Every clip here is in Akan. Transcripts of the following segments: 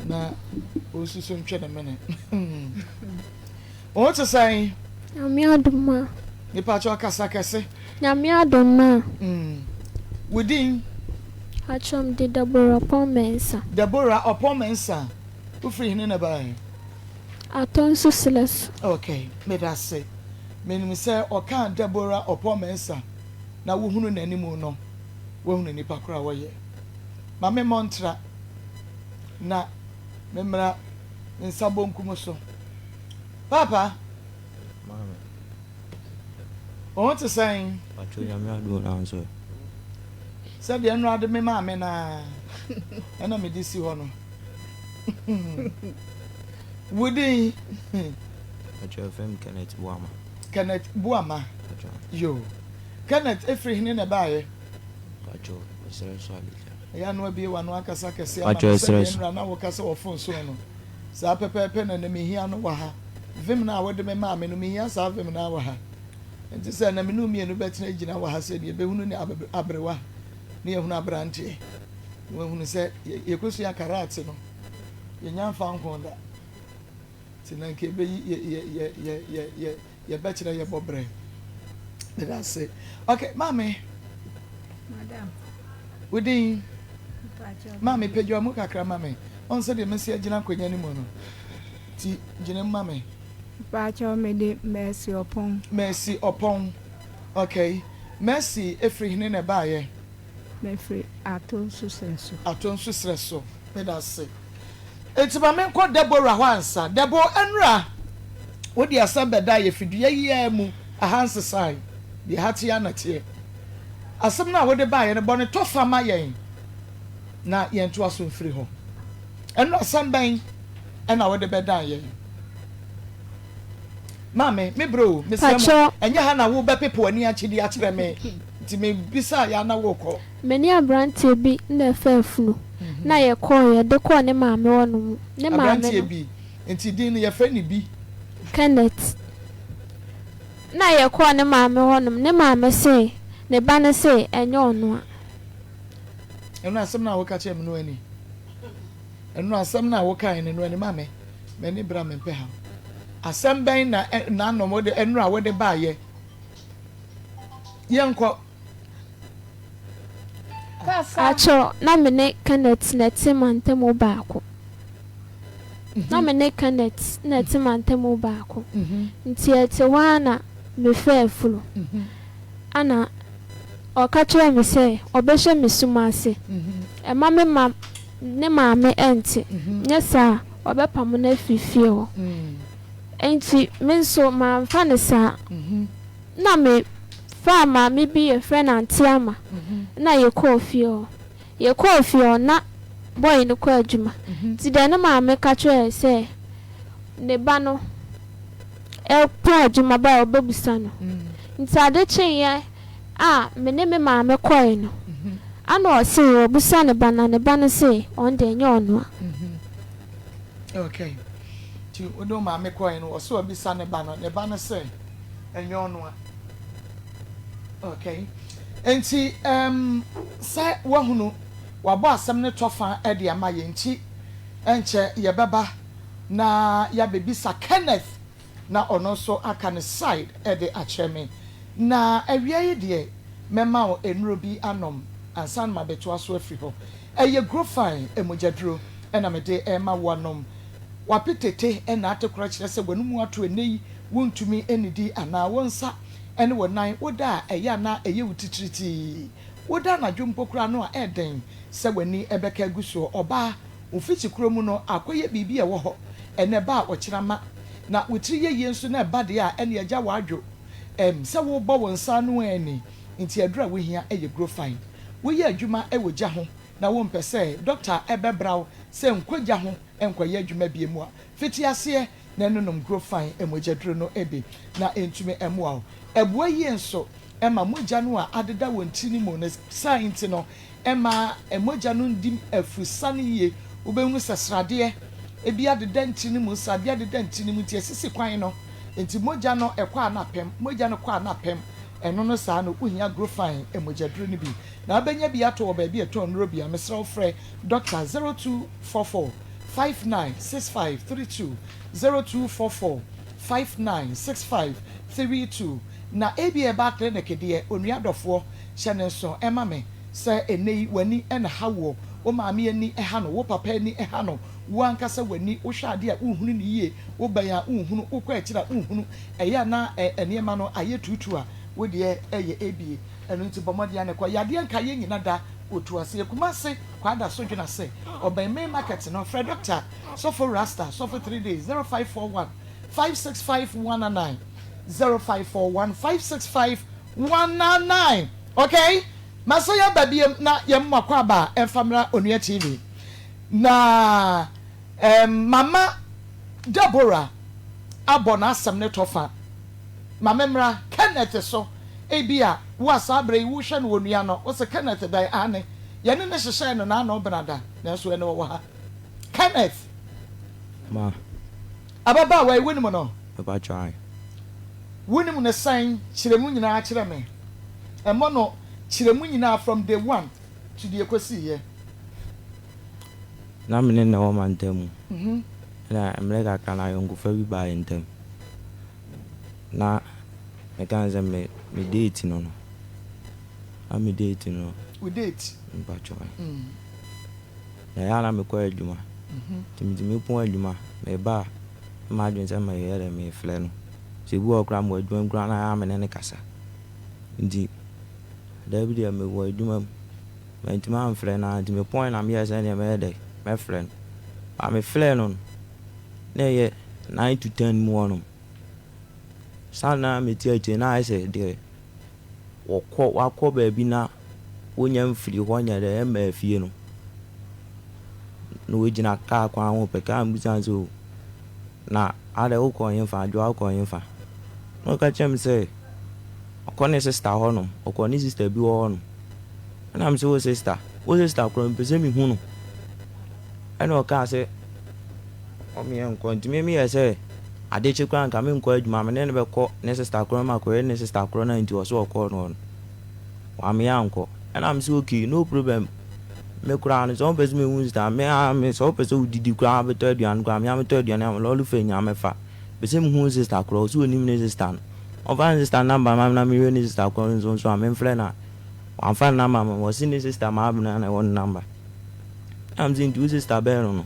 Na ɔnsusu ntwe ne mene. Wo ho te sɛn? Nyame adom a. Mepakyɛw kasa kɛse. Nyame adom a. Wo din? Pakyɛw mede Deborah Ɔpɔn Mensah. Deborah Ɔpɔn Mensah, wo firi hene na ɛbaeɛ? Atɔ nso serɛ so. Ok, medase. Menim sɛ ɔkaa Deborah Ɔpɔn Mensah na wohunu n'anim no, woahunu nipa koro a ɔyɛ. Ma me mmɔ ntra na me mmra me nsa bonkum so. Paapa. Maame. Wo ho te sɛn? Pacho Nyame adom na nso ɛ. Sɛdeɛ nnora de me maame no ara ɛna mede si hɔ no. Wo din? Pacho yɛfrɛ me Kenneth Boama. Kenneth Boama. Pacho. Yoo. Kenneth efiri hene na ɛbaeɛ? Pacho ɛserɛ so Abidjan. Ɛyɛ a na wabue w'ano akasa kɛse ama me sɛdeɛ nnora na woka sɛ wɔ fon so no. Saa pɛpɛɛpɛ na na mehia no wɔ ha. Vim no a wode me maa me no, mehia saa vim no ara wɔ ha. Enti sɛ na me ne wo mmienu bɛtena agyina wɔ ha sɛ deɛ yɛbɛhunu ne aberewa na yɛahunu aberanteɛ, na wahunu sɛ yɛkɔsua karate no, yɛnnya mfa nko da. Nti na nka yɛbɛyi yɛ yɛ yɛ yɛ yɛ yɛ Yɛbɛkyerɛ yɛ bɔbrɛ. Meda ase. Ok, maame. Madam. Wo din? Maame, pagya mu kakra ma me. Ɔn sɛdeɛ mesi agyina akonnwa no mu no. Ti, gyina mu ma me. Mpakyɛw, mede Mercy Ɔpɔn. Mercy Ɔpɔn. Ok. Mercy efiri hene na ɛbaayɛ? Mefiri Ato nso serɛ so. Ato nso serɛ so. Meda ase. Enti ma menkɔ Deborah hɔ ansa. Debo, ɛnora wode asɛm bɛdaa yɛ fidua yi ara mu, aha nsesae, deɛ ha teɛ ara na ɛteɛ. Asɛm no a wode baeɛ no, bɔ no tɔfa ma yɛn na yɛntoa so mfiri hɔ. Ɛnora asɛm bɛn na wode bɛdaa yɛn? Maame, me brɛ o, mesrɛ mo, Pakyɛ. ɛnyɛ ha na wobɛpepa w'ani akyi de akyerɛ me, nti mebisaa yɛ a na worekɔ. Me ne aberanteɛ bi na ɛfaa funu na yɛkɔɔ yɛde kɔɔ ne maame hɔ nom ne maame Aberanteɛ no. bi, nti din no yɛfrɛ no bi. Kenneth. Na yɛkɔɔ ne maame hɔ nom ne maame se ne ba no se ɛnyɛ ɔno a. Ɛno asɛm no a woka kyerɛɛ me no ani. Ɛno asɛm no a wokae no no ani maame m'ani bra mempɛ haw. Asɛm bɛn na nanom wode ɛnora wode baayɛ. Yɛnkɔ. Akyɛw, na me ne Kenneth na ɛte mantamu baako. Na me ne Kenneth na ɛte mantamu baako. Nti yɛte hɔ ara na mefaa afuru. Ɛna ɔka kyerɛɛ me sɛ ɔbɛhyɛ me sum ase. Mma me mma ne maame nte, nyɛ saa a ɔbɛpamo no afiri fie hɔ. Enti me nso mamfa no saa. Nna me faa maame bi yɛfrɛ no Auntie Ama na yɛkɔɔ fie hɔ. Yɛkɔɔ fie hɔ na boy no kɔ adwuma ntsi dɛ ne maame ka kyerɛɛ sɛ ne ba no pɔn adwuma ba a ɔbɛbisa no. Ntsi ade kyeeɛ a me ne me maame kɔe no ana ɔse ɔbisa ne ba no a ne ba no se ɔno deɛ ɛnyɛ ɔno a. Okay. Nti wo ne wo maame kɔe no ɔse ɔbisa ne ba no ne ba no se ɛnyɛ ɔno a. Okay. Nti um, sɛ woahunu wabɔ asɛm no tɔfa de ama yɛn nti ɛnkyɛ yɛbɛba na yɛabɛbisa Kenneth na ɔno nso aka ne side de akyerɛ me. Na awia yi deɛ mɛma wo nnuro bi anom ansa na mabɛtoa so afiri hɔ. Ɛyɛ Grofine mogyaduro na mede rema wo anom. W'apetete na ate koraa kyerɛ sɛ w'anomu ato ɛnnɛ yi wontumi nnidi anaa wo nsa ne wo nan woda a ɛyɛ a na ɛyɛ wo titiritii. Woda anadwo mpo koraa no a ɛyɛ den sɛ w'ani bɛka agu soɔ. Ɔbaa, wo mfikyikuro mu no akɔyɛ biribi a ɛwɔ hɔ ɛnnɛ ba a ɔkyena ma. Na wo tiri yɛ yie nso na ɛba deɛ a ɛnneɛ agya w'adwo ɛm sɛ wobɔ wo nsa ano anni nti aduro a wohia yɛ Grofine. Woyɛ adwuma wɔ gya ho na wompɛ sɛ dɔkta bɛbra wo sɛ nkɔ gya ho nkɔyɛ adwuma bio a, fiti aseɛ na nonom Grofine mogyaduro no bi na ɛntumi mmoa wo. Ɛboa yie nso ma mogya no a adeda wɔ ntini mu no saa nti no ɛma mogya no ndi afurusane yie. Wobɛhunu sɛ sradeɛ bi adeda ntini mu, sradeɛ adeda ntini mu nti ɛsisi kwan no nti mogya no kɔ a na apem, mogya no kɔ a na apem. Ɛno no saa no wohia Grofine mogyaduro no bi na wobɛnya bi atɔ wɔ baabi a ɛtɔn nnuro bi a. Mesrɛ wo frɛ dɔkta 0244. 59 65 32, 0244 59 65 32. Na ebia ɛbaa clinic deɛ, onua dɔfoɔ, hyɛ no nso ma me sɛ ɛnnɛ yi w'ani na ha woɔ, wo maame ani ha no, wo papa ani ha no, wo ankasa w'ani, wohwɛ adeɛ a wonhunu no yie, wobɛn a wonhunu, wokɔ akyiri a wonhunu, ɛyɛ a na nneɛma no ayɛ tuutuu a, wo deɛ ɛyɛ ebie. Ɛno nti bɔ mmɔden ara na kɔ. Yadeɛ nka yɛn nyina da, wɔtu aseɛ. Kumase, Kwada so dwena sɛ ɔbɛn main market no, frɛ Dɔkta Sɔfo Rasta, Sɔfo 3 days, 0541 565 199, 0541 565 199. Ok, masa yɛaba biam na yɛn mo akwaaba a ɛmfa mmra Onua TV. Na ɛɛm mama Deborah abɔ n'asɛm no tɔfa. Ma me mmra Kenneth so. Ebia wo a saa berɛ yi worehwɛ no onua no, wose, Kenneth dɛn? Aane, yɛne no hyehyɛɛ no n'ano benada, nanso ɛnnɛ ɔwɔ ha. Kenneth! Ma. Ababaawa yi, wonim no? Mepakyɛw, ae. Wonim no sɛn? Kyerɛ mu nyinaa kyerɛ me. Ɛmmɔ no, kyerɛ mu nyinaa from day one to deɛ ɛkɔsiiɛ. Na me ne no wɔ mantam mu. Ɛna mmerɛ kakra no ayɔnkofa bi baa yɛn ntam. Na meka no sɛ me me date no no. Na me date no. Wo date? Mpakyɛw. Na ɛyɛ a na mekɔ adwuma. Nti metumi pɔn adwuma, meba a, na m'adwene sɛ meyɛ dɛ mefrɛ no. Sɛ ebi wɔ hɔ koraa a mewɔ adwuma mu koraa na ɛyɛ a me ne no kasa. Nti da bi deɛ mewɔ adwuma mu, mantumi amfrɛ no ara nti mepɔn na meyɛɛ sɛ ɛnneɛ mɛyɛ dɛ mɛfrɛ no. But mefrɛɛ no no, na ɛyɛ 9 to 10 mu hɔnom. Saa na mete akyire na ayɛ sɛ deɛ wɔkɔ wakɔ baabi na wonya mfiri hɔ nyɛ dɛ ɛmmaa fie no na wɔgyina kaa kwan ho pɛ kaa mbisa no sɛ o na adɛ wokɔ hefa adwoa wokɔ hefa na ɔka kyerɛ me sɛ ɔkɔ ne sista hɔnom ɔkɔ ne sista bi wɔ hɔnom ɛna me sɛ wo sista wo sista korɔ mepɛ sɛ mehu no ɛna ɔkaa sɛ Ɔmeɛ nkɔ nti me meyɛ sɛ ade kye koraa nka menkɔ adwuma me ne no bɛkɔ ne sister korɔ no makɔyɛ ne sister korɔ no a nti ɔse ɔkɔɔ no hɔ no wameɛ ankɔ ɛna mese okay no problem me koraa no sɛ wopɛ sɛ mehu sister me a me sɛ wopɛ sɛ wodidi koraa bɛtɔ aduane koraa me a metɔ aduane a lɔre fɛ nyinaa mɛfa pɛ sɛ mehu sister korɔ ɔse ɔnim ne sister no ɔmfa ne sister number ma me na mehwɛ ne sister korɔ no nso nso a memfrɛ no a wamfa ne number ma me ɔse ne sister Maabena na ɛwɔ ne number ɛna mese nti wo sister bɛn no no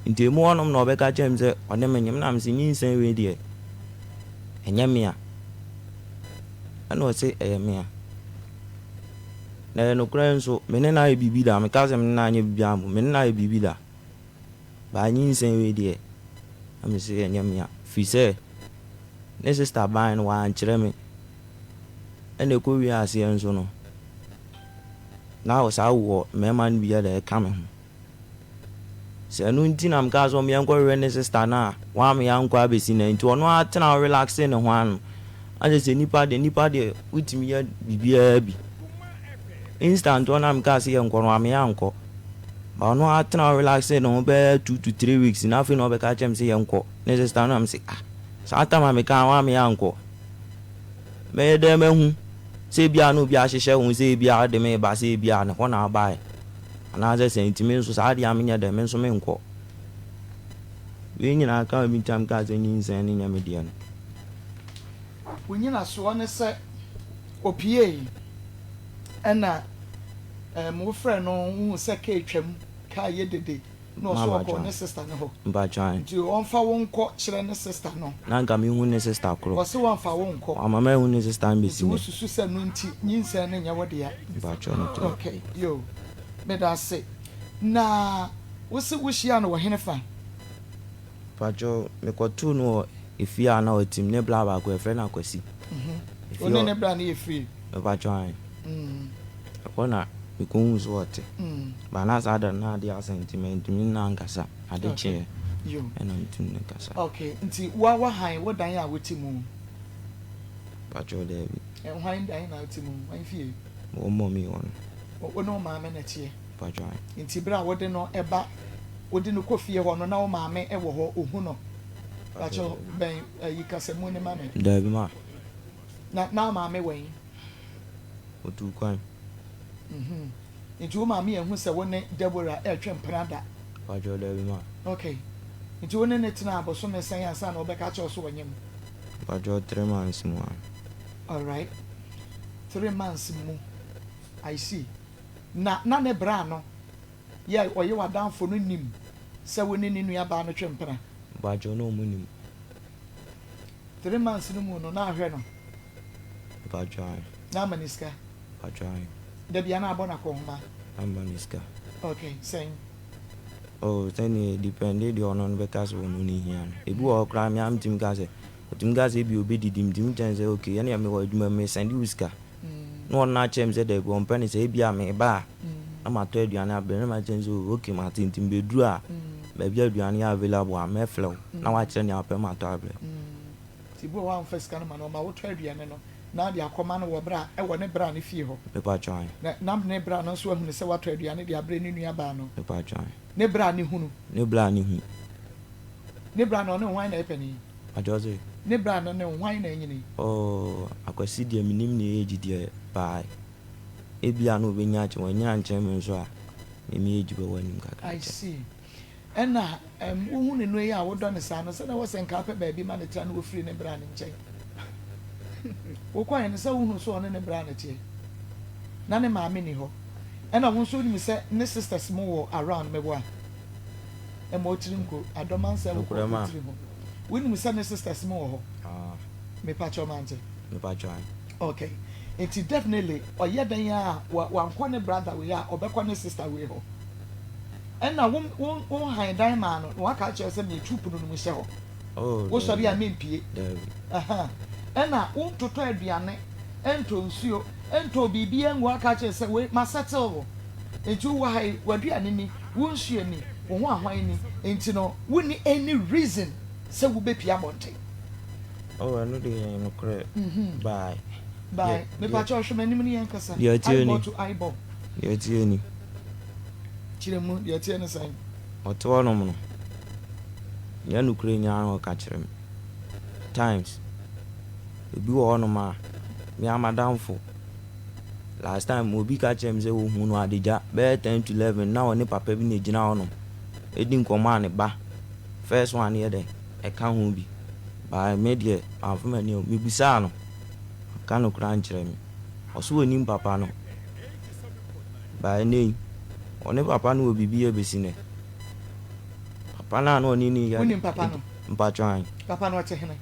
Nti emu hɔnom na ɔbɛka kyerɛ me sɛ ɔne me nyem na mese nyinsɛn wei deɛ ɛnyɛ me a. Ɛna ɔse ɛyɛ me a. Na ɛyɛ nokorɛ nso me ne no ayɛ biribi da meka sɛ me ne no anyɛ biribi ampo me ne no ayɛ biribi da. Baa nyinsɛn wei deɛ na mese ɛnyɛ me a firi sɛ ne sista ban no wankyerɛ me. Ɛna ɛkɔ wie aseɛ nso no na saa wɔ mmarima no bi yɛ dɛ ɛka me ho. Sɛ ɛno nti na mekaa sɛ ɔmo yɛnkɔ hwehwɛ ne sister no a, wamma yɛankɔ abɛsi nnɛ. Nti ɔno ara tena hɔ relaxe ne ho ano. Akyerɛ sɛ nipa deɛ, nipa deɛ wotumi yɛ biribiara bi. Instant hɔ na mekaa sɛ yɛnkɔ no, wamma yɛankɔ. But ɔno ara tena hɔ relaxe ne ho bɛyɛ 2 to 3 weeks na afei na ɔbɛka kyerɛ me sɛ yɛnkɔ ne sister no na mese ah, saa time a mekaa wamma yɛankɔ. Mɛyɛ dɛn mahu sɛ ebia na obi ahyehyɛ ho sɛ ebia ɔde me reba sɛ ebia ne hɔ na abae anaasɛ sɛ nti me nso saa adeɛ a menyɛ dɛn me nso menkɔ. Wei nyinaa ka me ntam kaa sɛ nyinsɛn no nyɛ me deɛ no. Wo nyinasoɔ ne sɛ opiee ɛna ɛɛm wofrɛ no wohu sɛ kaa atwam, kaa yɛ dede na ɔso ɔkɔ ne sister no hɔ. Mpakyɛw. Nti ɔmfa wo nkɔ kyerɛ ne sister no. Na nka mehu ne sister korɔ. Ɔse wɔmfa wo nkɔ. Wama mahu ne sister no bɛsi Nti nnɛ. wosusu sɛ no nti nyinsɛn no nyɛ wo dea. Mpakyɛw nokorɛ. Okay yoo meda ase. Na wose wohyiaa no wɔ henefa? Mpakyɛw mekɔtoo no wɔ efie a na ɔte mu, ne bra baako yɛfrɛ no Akwasi. Efie Wo ne hɔ. ne bra no yɛ firi? Mepakyɛw ae. Ɛhɔ na mekɔhuu sɛ ɔte. But na saa da no na adeɛ asa nti mantumi ne no ankasa. Ade kyeeɛ ɛna metumi ne no kasa. Okay, nti woa woahan wo dan a wote mu? Mpakyɛw daabi. Hwan dan na wote mu? Hwan fie? Wɔ mummy hɔ no. Wo ne wo maame na ɛteɛ? Mpakyɛw ae. Nti berɛ a wode no ba, wode no kɔ fie hɔ no na wo maame wɔ hɔ, ɔhu no? Mpakyɛw bɛn ayi kasamu no ma me. Daabi ma. Na na wo maame wɔ he? Otuu kwan. Nti wo maame anhu sɛ wo ne Deborah retwe mpena da? Mpakyɛw daabi ma. Ok. Nti wo ne no tenaa bosome sɛn ansa na ɔbɛka akyerɛ wo sɛ ɔnyem? Mpakyɛw 3 months mu a. Alright. 3 months mu. I see. Na na ne bra no yɛ ɔyɛ w'adamfo no nim sɛ wo ne ne nua baa no twe mpena? Mpakyɛw na ɔmo nim. 3 months no mu no na ahwɛ no? Mpakyɛw ae. Na ama no sika? Mpakyɛw ae. Da bia na abɔ no akɔnhoma? Na mma no sika. Ok, sɛn? Oh sɛdeɛ ɛdepɛnde deɛ ɔno no bɛka sɛ ɔno no hia no. Ebi wɔ hɔ koraa me ara metumi ka sɛ, ɔtumi ka sɛ ebia ɔbɛdidi, metumi kyerɛ no sɛ ok ɛnneɛ mewɔ adwuma mu mesɛnde wo sika. Na ɔno akyerɛ me sɛ daabi ɔmpɛ no saa, ebia meba a na matɔ aduane abrɛ no na makyerɛ no sɛ oh ok mate nti mebɛduru a baabi a aduane yɛ available a mɛfrɛ wo na woakyerɛ nea wopɛ matɔ abrɛ wo. Nti ebi wɔ hɔ a womfa sika no ma no, ɔma wotɔ aduane no na ade akɔma no wɔ bra wɔ ne bra no fie hɔ. Mepakyɛw ae. Na na ne bra no nso ahunu sɛ watɔ aduane de abrɛ ne nua baa no. Mepakyɛw ae. Ne bra no hunu. Ne bra no hu. Ne bra no ɔne hwan na ɛpɛ ni? Pakyɛw ɔse. Ne bra no ne hwan na anyini? Oh Akwasi deɛ menim ne age deɛ paa ebia na ɔbɛnya akyɛ wanyini ankyɛn me nso a me me age bɛwɔ anim kakra I kyɛ. see. Ɛna ɛm wohu ne no yi a wodɔ no saa no sɛ na ɛwɔ sɛ nka wopɛ baabi ma no tra na wofiri ne bra no nkyɛn. Wokɔeɛ no sɛ wohunu sɛ ɔne ne bra no teɛ na ne maame nni hɔ ɛna wo nso wonim sɛ ne sisters mo wɔ around meboa ɛma wotiri nko adɔma nsɛ wokɔ Nokorɛ ma. wotiri ho wonim sɛ ne sisters mo wɔ hɔ Ah. mepakyɛw mante. Mepakyɛw ae. Okay nti definitely ɔyɛ dɛn a wankɔ ne brother wei a ɔbɛkɔ ne sister wei hɔ. Ɛna wo wo wo han dan maa no na waka akyerɛ sɛ metu pono no mu hyɛ hɔ. Oh, Wosɔre a daabi, mempie. daabi. Aha. Ɛna wontotɔ aduane, ɛntɔ nsuo, ɛntɔ biribiara ngu aka akyerɛ sɛ wei ma settle wo. Nti wowɔ ha yi, w'aduane ni, wo nsuo ni, wo ho ahwan ni, nti no wonni any reason sɛ wobɛpie abɔnten. Oh, ɛno deɛ yɛ nokorɛ. Bye. Bye. Deɛ, deɛ, Mepakyɛw hwɛ m'anim ne yɛn kasa. deɛ ɛteɛ Eyeball ni, to eyeball. deɛ ɛteɛ ni. Kyerɛ mu, deɛ ɛteɛ ne sɛn? Ɔte hɔnom no, nyɛ nokorɛ nyinaa na ɔka kyerɛ me. Times, ebi wɔ hɔnom a, me ara m'adamfo, last time obi ka kyerɛɛ me sɛ ɔhuu no adagya bɛyɛ 10 to 11 na ɔne papa bi na ɛgyina hɔnom redi nkɔmmɔ a ne ba first one yɛ dɛn, ɛka ho bi. But me deɛ, mamfa m'ani anhu. Mebisaa no, wanka nokorɛ ankyerɛ me. Ɔse ɔnim papa no. But ɛnnɛ yi, ɔne papa no wɔ biribi yɛ bɛsi nnɛ. Papa no a na ɔne no yɛ. Wonim papa no? Mpakyɛw ae. Papa no ɔte hene?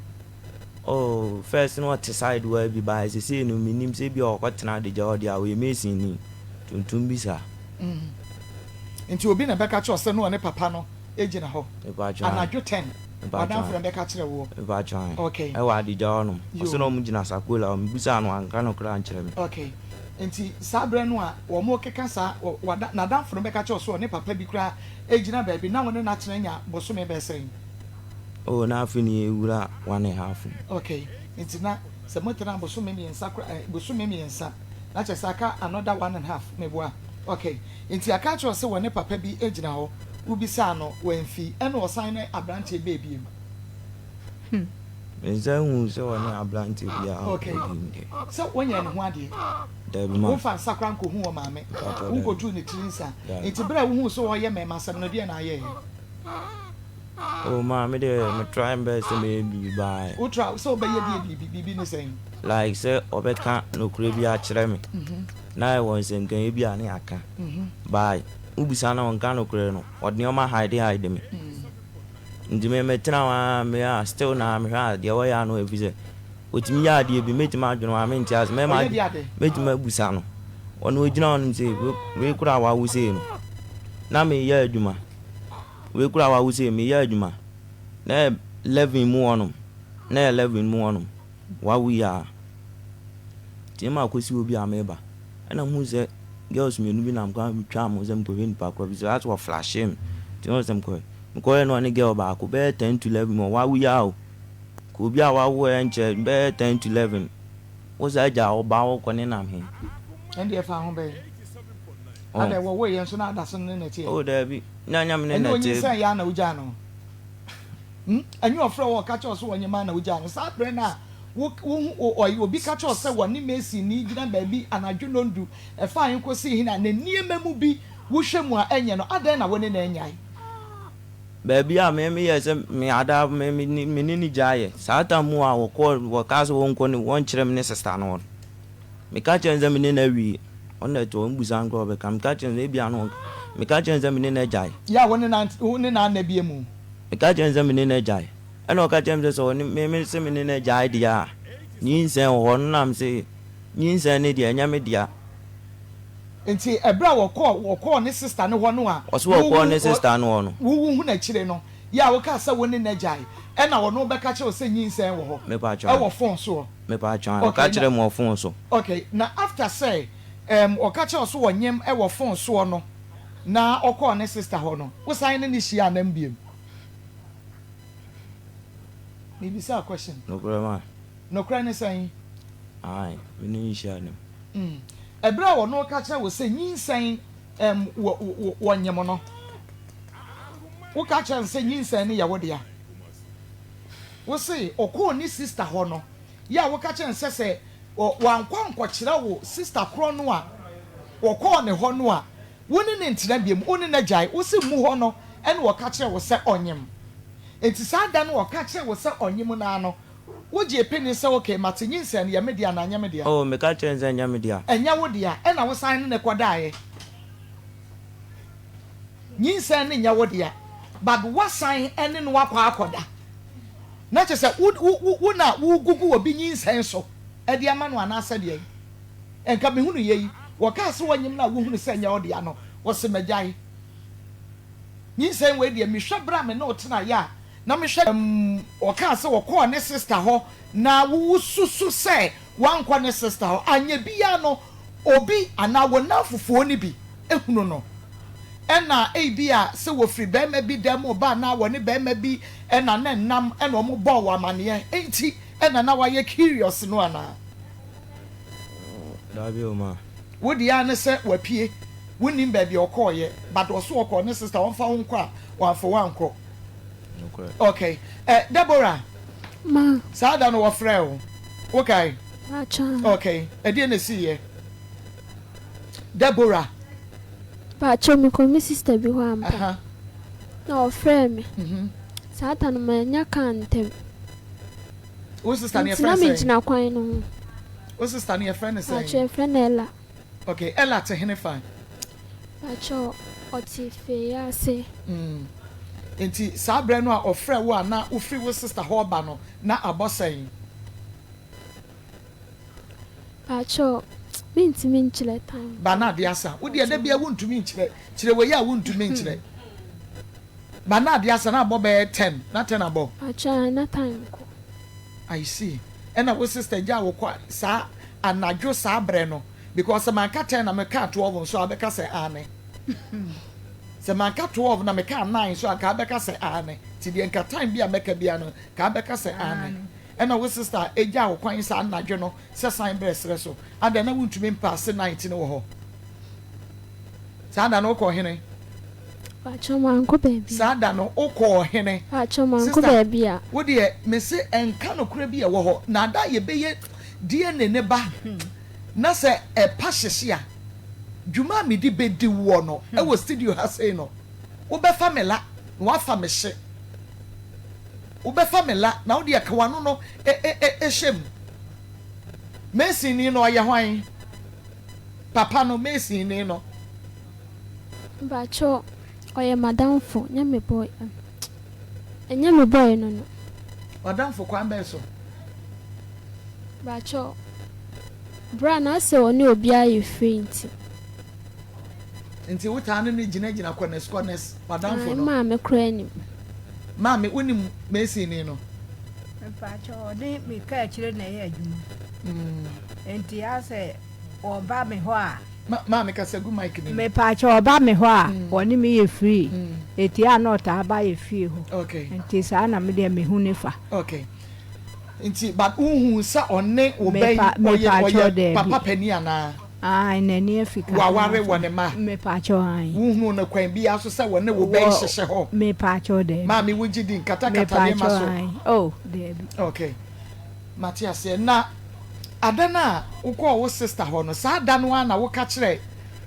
Oh, first na ɔte side hɔ bi but sesei no mennim sɛ ebia ɔkɔtena adagya hɔ deɛ a, ɔyɛ mason ni, tuntum bi saa. Mm. Nti obi na ɛbɛka kyerɛ wo sɛ na ɔne papa no gyina hɔ Mepakyɛw ae. anadwo ten? Mepakyɛw W'adamfo ae. na ɛbɛka kyerɛ woɔ? Mepakyɛw ae. Okay. Ɛwɔ adagya hɔ nom. Ɔse Yoo. na ɔmo gyina Sakola hɔ, mebisaa no wanka nokorɛ ankyerɛ me. Okay. Nti saa berɛ no a wɔrekeka saa, w'ada, n'adamfo no bɛka kyerɛ wo sɛ ɔne papa bi koraa gyina baabi na wo ne no atena anya bosome bɛyɛ sɛn? Oh, na afe ni yɛwura one and half mu. Okay, nti na sɛ motena bosome mmiɛnsa koraa eh, bosome mmiɛnsa, na kyerɛ sɛ aka another one and half, meboa? Okay, nti aka akyerɛ wo sɛ wɔne papa bi gyina hɔ, wobisaa no, wamfi, ɛna ɔsan ne aberanteɛ bɛɛ biom. Mensan nhuu sɛ ɔne aberanteɛ biara wɔ Okay, bio deɛ. sɛ wonyɛɛ ne ho adeɛ, Dabi ma. womfa nsa koraa nkɔhuu wɔ maame, Mpakyɛw dabi. wonkɔtuu ne tiri nsa, Dabi. nti berɛ a wohuu sɛ ɔreyɛ mmarimasɛm no, deɛn na ayɛeɛ? Oh maa me deɛ me try mbɛyɛ sɛ mɛyɛ biribi but. Wo try sɛ wobɛyɛ deɛ biribi, biribi ne sɛn? Like sɛ ɔbɛka nokorɛ bi akyerɛ me na ɛwɔ nsɛnkaeɛ bi a ne yɛaka but wobisa no a ɔnka nokorɛ no ɔde nneɛma hide hide me nti me metena hɔ ara me a still na mehwɛ a deɛ ɔyɛ ano ɛfiri sɛ ɔtumi yɛ adeɛ bi mɛtumi adwene ho a mente ase mɛma Ɔyɛ deɛ ade? mɛtumi abusa no ɔno ɔgyina hɔ nom sei wei koraa wawo sei no na meyɛ adwuma Wei koraa wawo sei meyɛ adwuma na yɛ 11 mu hɔnom na yɛ 11 mu hɔnom wawo yi aa nti na makɔsi hɔ bi a meba ɛna mehu sɛ girls mmienu bi nam kwan metwaa mo sɛ mekɔhwɛ nipa korɔ bi sɛ asɛ wɔflashe me nti na ɔsɛ mekɔhwɛ mekɔhwɛ na ɔne girl baako bɛyɛ 10 to 11 mu wawo yi aa o ka obi a wawo ɛnkyɛ bɛyɛ 10 to 11 wo saa gya wo ba wokɔ ne nam he. Ɛndeɛ fa ho bɛn. Adɛn, wɔwoo yɛn nso na ada so ne no teɛ? Oh, daabi, na ɛnyɛ me ne Ɛnyɛ no na ɛteɛ. onyinsɛn yɛ ara na wogyaa no? Hmm? Ɛnyɛ ɔfrɛ wo a ɔka kyerɛ wo sɛ ɔnyem ara na wogyaa no? Saa berɛ no a wo, wohu, o, ɔy, obi ka kyerɛ wo sɛ wɔne Masonni gyina baabi anadwo nnɔndu, ɛfaa he kɔsii he na ne nneɛma mu bi wohwɛ mu a ɛnyɛ no, adɛn na wo ne no annyae? Baabi a me meyɛɛ sɛ me ada me me me ne no gyaeɛ. Saa tam mu a wɔkɔɔ wɔkaa sɛ wɔnkɔ ne wɔnkyerɛ me ne sista no hɔ no, meka kyerɛɛ no sɛ me ne no awie. Ɔno na ɛte hɔ, mbusa no koraa ɔbɛka. Meka kyerɛɛ no sɛ ebia na ɔnka. Meka kyerɛɛ no sɛ me ne no agyae. Yɛ a wo ne no ant wo ne no anna bio mu. Meka kyerɛɛ no sɛ me ne no agyae. Ɛna ɔka kyerɛɛ me sɛ sɛ ɔne me me se me ne no agyae deɛ a, nyinsɛn wɔ hɔ. No na mese nyinsɛn no deɛ ɛnyɛ me dea. Nti ɛberɛ a wɔkɔɔ wɔkɔɔ ne sister no hɔ no a Ɔse wɔkɔɔ ne sister no hɔ no. wo wo hunu akyire no, yɛ a wokaa sɛ wo ne no agyae, ɛna ɔno bɛka kyerɛ wo sɛ nyinsɛn wɔ hɔ Mepaatwɔ ɛwɔ phone soɔ? Mepaatwɔ ae, Okay, ɔka na kyerɛɛ me wɔ phone so. Okay, na after sɛ ɛɛm ɔka kyerɛ wo sɛ ɔnyem ɛwɔ phone soɔ no na ɔkɔɔ ne sister hɔ no, wo san ne no hyiaa anam biom? Mebisa wo question. Nokorɛ ma. Nokorɛ ne sɛn? Ae, me ne no hyiaa anam. Mm. Ɛberɛ a ɔno reka kyerɛ wo sɛ nyinsɛn ɛm wɔ wɔ wɔnyem no, woka kyerɛ no sɛ nyinsɛn no yɛ wo dea. Wo se ɔkɔɔ ne sister hɔ no, yɛ a woka kyerɛ no sɛ sɛ wankɔ ankɔkyerɛ wo sister korɔ no a ɔkɔɔ ne hɔ no a, wo ne no ntena biom, wo ne no agyae. Wo se mmu hɔ no ɛna ɔka kyerɛ wo sɛ ɔnyem. Enti saa da no a ɔka kyerɛ wo sɛ ɔnyem no ara no, Wogyee pene sɛ ok, mate nyinsɛn no yɛ me dea anaa ɛnyɛ me dea? Oh, meka kyerɛɛ no sɛ ɛnyɛ me dea. Ɛnyɛ wo dea, ɛna wosan ne no kɔdaeɛ. Nyinsɛn no nyɛ wo dea, but woasan ne no akɔ akɔda. Na kyerɛ sɛ wo, wo, wo, wo na wogugu obi nyinsɛn so de ama no anaasɛ deɛn? Nka mehunu yei, wɔkaa sɛ wɔnyem no a wohunu sɛ ɛnyɛ wo dea no, wose magyae. Nyinsɛn wei deɛ mehwɛ berɛ a me ne wo tenaeɛ a, Na mehwɛ mm ɔkaa sɛ ɔkɔɔ ne sister hɔ na wo susu sɛ wankɔ ne sister hɔ anyɛ biaa no obi anaa wɔ namfofoɔ no bi hunu no ɛna ebia sɛ wɔfiri bɛɛma bi dan mu ba anaa wɔne bɛɛma bi ɛna na ɛnam ɛna ɔmo bɔɔ wɔ amaneɛ nti ɛna na wayɛ curious no anaa. Dabi o ma. Wo deɛ ara ne sɛ wapue wonnim baabi a ɔkɔɔyɛ but ɔso ɔkɔɔ ne sister ɔmfa wo nkɔ a wamfa wo ankɔ. Nokorɛ. Okay. Eh, Deborah. Ma. Saa da no wɔfrɛɛ wo. Wokae? Paatwɔ. Okay. Ɛdeɛn na ɛsiiɛ? Deborah. Paatwɔ, mekɔɔ me sister bi hɔ ampa. Aha. Na ɔfrɛɛ me. Mhm. Saa da no mannya kaa ntɛm. Wo sister no yɛfrɛ no sɛn? Nti na megyina kwan no ho. Wo sister no yɛfrɛ no sɛn? Paatwɔ, yɛfrɛ no Ella. Okay, Ella te hene fa? Pakyɛw, ɔte fie ase. Mm. Nti saa berɛ no a ɔfrɛ wo a na wofiri wo sister hɔ reba no, na abɔ sɛn? Pakyɛw, mentumi nkyerɛ time. Ba na ade asa. Wo deɛ da biara wontumi nkyerɛ. Kyerɛ wei a wontumi nkyerɛ. Ba na ade asa na abɔ bɛyɛ ten. Na ten abɔ? Pakyɛw, na time kɔ. I see. Ɛna wo sister gyaa wo kɔ saa anadwo saa berɛ no? Because sɛ manka ten na mekaa 12 nso a wobɛka sɛ aane. Sɛ manka 12 na mekaa nine nso a nka wobɛka sɛ aane. Nti deɛ nka time bi a mɛka biara no nka wobɛka sɛ aane. Ɛna wo sister gyaa wo kwan saa anadwo no sɛ san brɛ serɛ so. Adɛn na wontumi mpaase night no wɔ hɔ? Saa da no wokɔɔ hene? Pakyɛ mankɔ baabi a. Saa da no wokɔɔ hene? Pakyɛ mankɔ baabi a. Sister wo deɛ mese ɛnka nokorɛ bi a ɛwɔ hɔ na ada a yɛbɛyɛ DNA no ba na sɛ ɛpa hyehye a dwuma a mede bɛdi woɔ no wɔ studio ha sei no wobɛfa me la na woafa me hye wobɛfa me la na wo deɛ ka w'ano no hyɛ mu. Mason ni no ɔyɛ hwan? Papa no Mason ni no. Mpakyɛw ɔyɛ m'adamfo nyɛ me boy ɛnyɛ me boy no no. W'adamfo kwan bɛn so? Mpakyɛw bra na asɛ ɔne obiara yɛ free nti. Nti wo taa ne no gyina gyina corners corners w'adamfo no. Ae maame koraa nim. Maame wonim Mason ni no? Mpakyɛw ɔne me kaakyire na ɛyɛ adwuma nti asɛ ɔba me hɔ a. Ma maame kasa gu mic no mu. Mepaakyɛw ɔba me hɔ a ɔne me yɛ free eti a na ɔtaa ba yɛ fie hɔ Okay. nti saa na me deɛ me hu ne fa. Okay nti but wo hu sɛ ɔne wo ba yi ɔyɛ ɔyɛ papa panin anaa? Ae n'ani afi kakra. Waware wɔ ne mma? Mepaakyɛw ae. Wo hu no kwan biara so sɛ ɔne wo ba yi hyehyɛ hɔ? Mepaakyɛw daabi. Maame wo gye di nkatakata nneɛma so? Mepaakyɛw ae oh daabi. Okay. Mate aseɛ. Na ada no a wokɔɔ wo sister hɔ no, saa da no ara na woka kyerɛɛ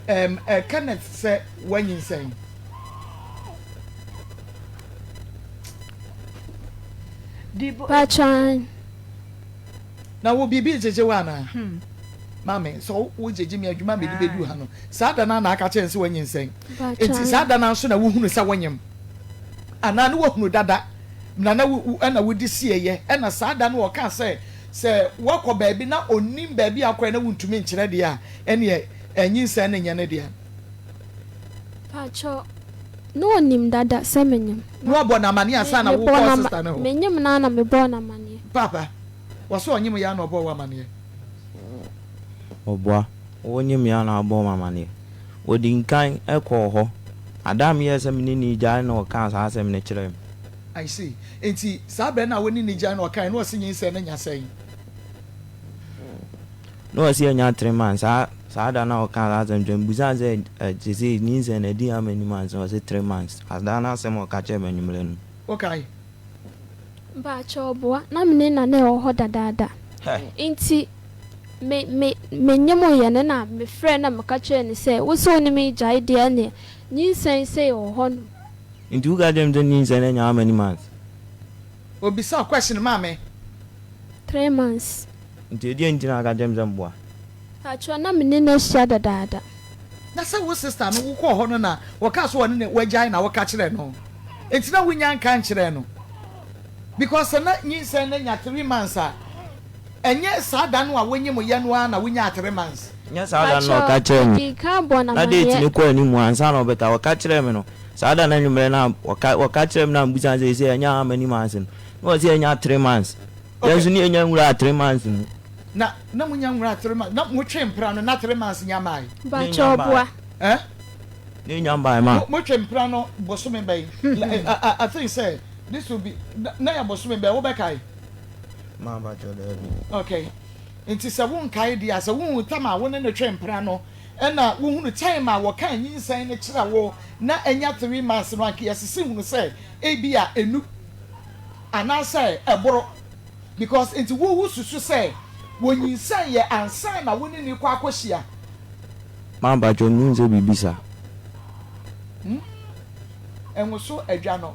ɛɛm ɛ Kenneth sɛ woanyinsɛn? Paatwɔ aane. Na wo biribi regyegye wo anaa? Maame, sɛ wo gyegye me adwuma a mede bɛduru ha no, saa da no ara na aka kyerɛ no sɛ woanyinsɛn. Enti saa da no ara nso na wohunu sɛ wonyem? Anaa na woahunu dada na na wo ɛna wode sieeɛ? Ɛna saa da no ɔkaa sɛ, sɛ woakɔ baabi na ɔnnim baabi a wokɔeɛ na wontumi nkyerɛ deɛ a, ɛneɛ nyinsɛn no nyɛ ne dea. Paatwɔ, na ɔnim dada sɛ menyem. Na wabɔ no amaneɛ ansa na wokɔɔ sista no hɔ? Menyem no ara na mebɔɔ no amaneɛ. Paapa, wɔse ɔnyem yɛ ara na ɔbɔɔ wo amaneɛ? Ɔboa, wonyem yɛ ara na wabɔ me amaneɛ. Ɔdi nkan kɔɔ hɔ. Ada a meyɛɛ sɛ me ne no regyae na ɔkaa saa asɛm no kyerɛɛ me. I see. Enti saa berɛ no a wo ne no gyae na ɔkaeɛ no, na ɔse nyinsɛn no nya sɛn? Na ɔse anya 3 months. Saa da no a ɔkaa saa asɛm kyerɛɛ me, mebisaa no sɛ, Ɛ, seesei nyinsɛn no adi how many months? Na ɔse 3 months. Ada no asɛm a ɔka kyerɛɛ me anwummerɛ no. Wokae? Mpakyɛw boa, na me ne na na ɛwɔ hɔ dadaada. Nti me me menyemoeɛ no na mefrɛɛ no na meka kyerɛɛ no sɛ, wo se wo ne me regyae deɛ ɛneɛ nyinsɛn sei wɔ hɔ nom. Nti woka kyerɛɛ me sɛ nyinsɛn no anya how many months? Obisaa question maa me. 3 months. Nti ɛdeɛn nti na aka kyerɛ me sɛ mboa? Pakyɛw na me ne no ahyia dadaada. Na sɛ wo sister no wokɔɔ hɔ no na wɔkaa sɛ ɔne ne wagyae na woka kyerɛɛ no nti na wonya nka nkyerɛɛ no because sɛ na nyinsɛn no anya 3 months a ɛnyɛ saa da no a wonyim yɛ no ara na wonyaa 3 months. Nyɛ saa da no na ɔka Pakyɛw kyerɛɛ me. medii kan bɔɔ no Na date amaneɛ. no kɔɔ anim ansa na ɔbɛka. Ɔka kyerɛɛ me no saa da no anwummerɛ no a ɔka ɔka kyerɛɛ me na mebisa no sɛ seisei anya how many months no na ɔse anya 3 months. Yɛn nso Okay. ne yɛnya nwuraa 3 months mu. Na na monya nwuraa 3 months na motwe mpra no na 3 months nya mae. Ne Pakyɛw nya mbae. boa. Eh? Ne nya mbae ma. Mo motwe mpra no bosome bɛn? I, I, I think sɛ this will be na yɛ bosome bɛn wobɛkae? Ma mpakyɛw daabi. Okay. Nti sɛ wonkae deɛ a, sɛ wohu tam a wo ne no twe mpra no ɛna wohunu time a wɔkaa nyinsɛn no kyerɛ wo na anya 3 months no anka yɛsese hunu sɛ ebia enu anaasɛ ɛboro because nti wo wo susu sɛ wɔnyinsɛn yɛ ansa na wo ne no rekɔ akɔhyia. Ma mpakyɛw mehu sɛ biribi sa. Hmm ɛnwoso adwa no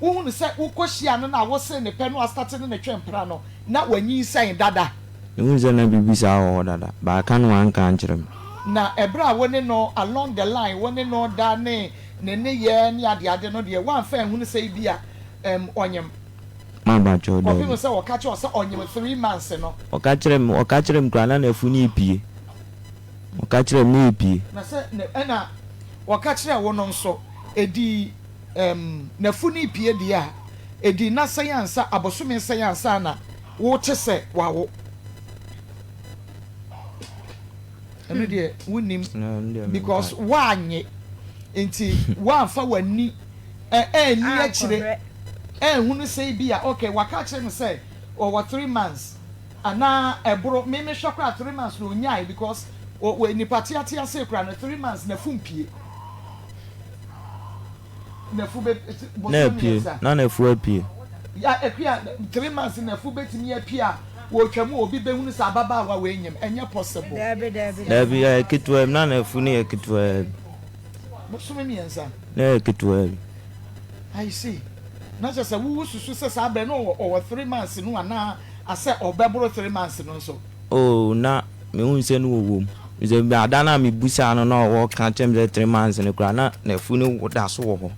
wohunu sɛ wokɔ hyia no na wose ne pɛ no astate ne ne twe mpena no na wanyinsɛn dada. Mehu sɛ na biribi saa wɔ hɔ dada but aka no wanka ankyerɛ me. Na ɛberɛ a wo ne no along the line wo ne no da ne ne nneyɛɛ ne adeade no deɛ woamfa anhunu sɛ ebia ɛm ɔnyem. Ma mpakyɛw Kɔpem daabi. sɛ ɔka kyerɛ wo sɛ ɔnyem 3 months no. Ɔka kyerɛ me ɔka kyerɛ me koraa na n'afu no repue ɔka kyerɛ me na ɛrepue. Na sɛ ne ɛna ɔka kyerɛɛ wo no nso ɛdii ɛm n'afu no repue deɛ a ɛdii nna sɛn ansa abosome sɛn ansa na wote sɛ wawo? Ɛno deɛ wonnim because woanye nti woamfa w'ani anni akyire anhunu sɛ ebia okay waka akyerɛ no sɛ ɔwɔ 3 months anaa ɛboro me mehwɛ koraa 3 months na ɔnyae because wɔ nipa teatea sei koraa no 3 months n'afu mpie. N'afu bɛ Na bosome apue, mmiɛnsa. na n'afu apue. Ya akua 3 months n'afu bɛtumi apue a wɔtwa mu a obi bɛhunu sɛ ababaawa wei nyem ɛnyɛ possible. Daabi daabi Daabi, ɛyɛ ketewa bi, na n'afu no yɛ ketewa bi. Bosome mmiɛnsa. Na ɛyɛ ketewa bi. I see. Na kyerɛ sɛ wo susu sɛ saa berɛ no ɔwɔ ɔwɔ 3 months no anaa asɛ ɔbɛboro 3 months no nso? Oh, na mehu sɛ na ɔwɔ mu. Sɛ ada no a mebusaa no na ɔka kyerɛ me sɛ 3 months no koraa na n'afu no da so wɔ hɔ.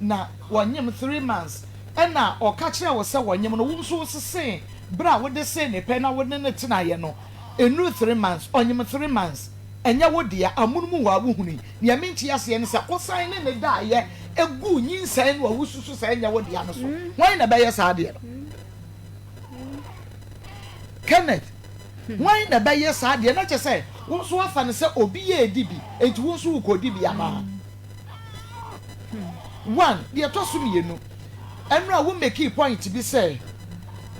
Na wɔnyem 3 months ɛna ɔka kyerɛɛ wo sɛ wɔnyem no, wo nso wosesee berɛ a wode see ne pɛ na wo ne no tenaeɛ no, ɛnnuru 3 months, ɔnyem 3 months, ɛnyɛ wo dea, amonom hɔ a wohunui. Nea mente aseɛ ne sɛ wosan ne no daeɛ guu nyinsɛn no a wosusu sɛ ɛnyɛ wo dea no so. Hwan na ɛbɛyɛ saa adeɛ no? Kenneth, hwan na ɛbɛyɛ saa adeɛ? Na kyerɛ sɛ wo nso woafa no sɛ obi redi bi, enti wo nso wokɔdi bi anaa? One, deɛ ɛtɔ so mmienu, ɛno a wo makee point bi sɛ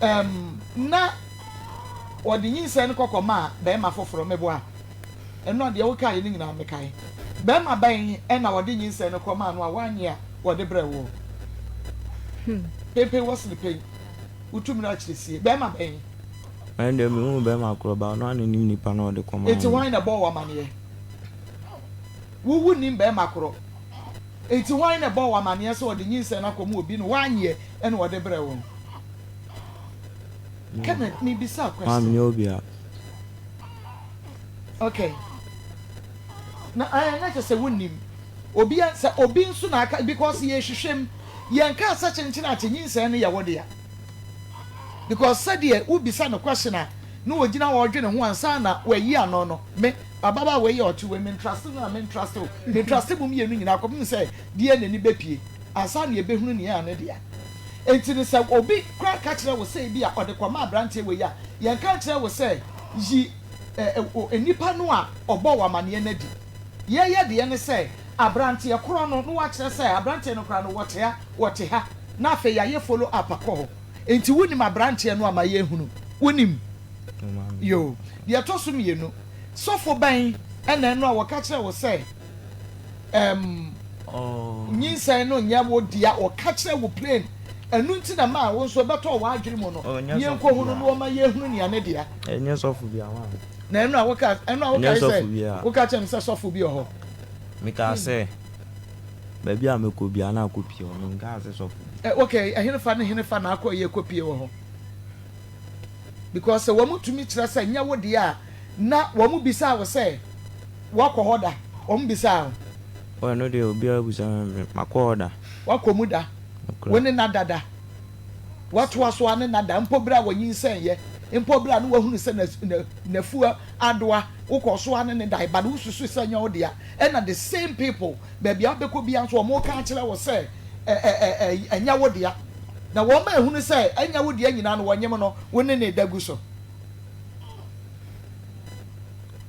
um, na wɔde nyinsɛn no kɔkɔ maa bɛrima foforɔ, meboa? Ɛno a deɛ wokaeɛ no nyinaa mekae. Bɛrima bɛn na wɔde nyinsɛn no kɔmaa no a woannye a wɔde brɛɛ woɔ? Penpen wɔ sene pen, wotu mmerɛ akyire sie. Bɛrima bɛn? Ɛno deɛ menhuu bɛrima korɔ but ɔno ara na ɔnim nipa no a ɔde kɔmaa Enti no. hwan na ɛbɔɔ wo amaneɛ? Wo wonnim bɛrima korɔ. Enti hwan na ɛbɔɔ wo amaneɛ sɛ ɔde nyinsɛn no akɔma obi na woannyeɛ na ɔde brɛɛ wo no? Kenneth, mebisa Maa question. menyɛ obiara. Okay. Na ɛɛ na kyerɛ sɛ wonnim. Obi a sɛ obi nso na aka because yɛhwehwɛ mu. Yɛnkaa sɛ kyenkyen akye nyinsɛn no yɛ wo dea. Because sɛdeɛ wobisa no question a na ogyina hɔ ɔdwene ho ansa na wayi ano no, me ababaawa yi a ɔte wei me ntraste no na me ntraste wo. Me ntraste mo mmienu nyinaa kɔpem sɛ deɛ n'ani bɛpue ansa na yɛbɛhunu nea ɛyɛ ne dea. Enti no sɛ obi koraa ka kyerɛ wo sɛ ebia ɔde kɔma aberanteɛ wei a, yɛnka nkyerɛ wo sɛ yi nipa no a ɔbɔɔ wo amaneɛ no adi. Yɛyɛ deɛ ne sɛ aberanteɛ korɔ no na woakyerɛ sɛ aberanteɛ no koraa no wɔte ha, wɔte ha, na afei yɛayɛ follow up akɔ hɔ. Enti wonim aberanteɛ no ama yɛahunu? Wonim? Yoo. Deɛ ɛtɔ so mmienu, sɔfo bɛn na ɛno a wɔka kyerɛɛ wo sɛ ɛɛm nyinsɛn no nyɛ wo dea, wɔka kyerɛɛ wo plain, ɛno nti na maa wo nso ɛbɛtɔɔ w'adwene mu no, yɛnkɔhu no na wɔma yɛhunu nea ne dea. Ɛnyɛ sɔfo biara maame. Na ɛno a woka, ɛno a Ɛnyɛ wokae sɔfo sɛ, biara. woka kyerɛɛ me sɛ sɔfo bi wɔ hɔ. Mekaa sɛ, baabi a mɛkɔ biara na akɔpie hɔ, menkaa sɛ sɔfo bi. Ɛ, okay, ɛhenefa ne henefa na akɔ yɛ kɔpie wɔ hɔ? Because sɛ wɔn tumi kyerɛ sɛ nyɛ wo deɛ a, na wɔn bisaa wo sɛ woakɔ hɔ da? Wɔn bisaa wo? Oh, ɛno deɛ obiara bisa me, makɔ hɔ da. Woakɔ mu da? Nokorɛ. Wo ne no ada da? Woatoa so ara ne no ada mpo berɛ a wɔnyinsɛneeɛ, mpo berɛ a na woahunu sɛ n'afu adoa, wokɔɔ so ara ne no dae, but wosusu sɛ ɛnyɛ wo dea. Ɛna the same people, baabi a wobɛkɔ biara nso wɔreka akyerɛ wo sɛ ɛnyɛ wo dea. Na wɔn a ehunu sɛ ɛnyɛ wo dea nyinaa no, wɔnyem no, wo ne no reda gu so.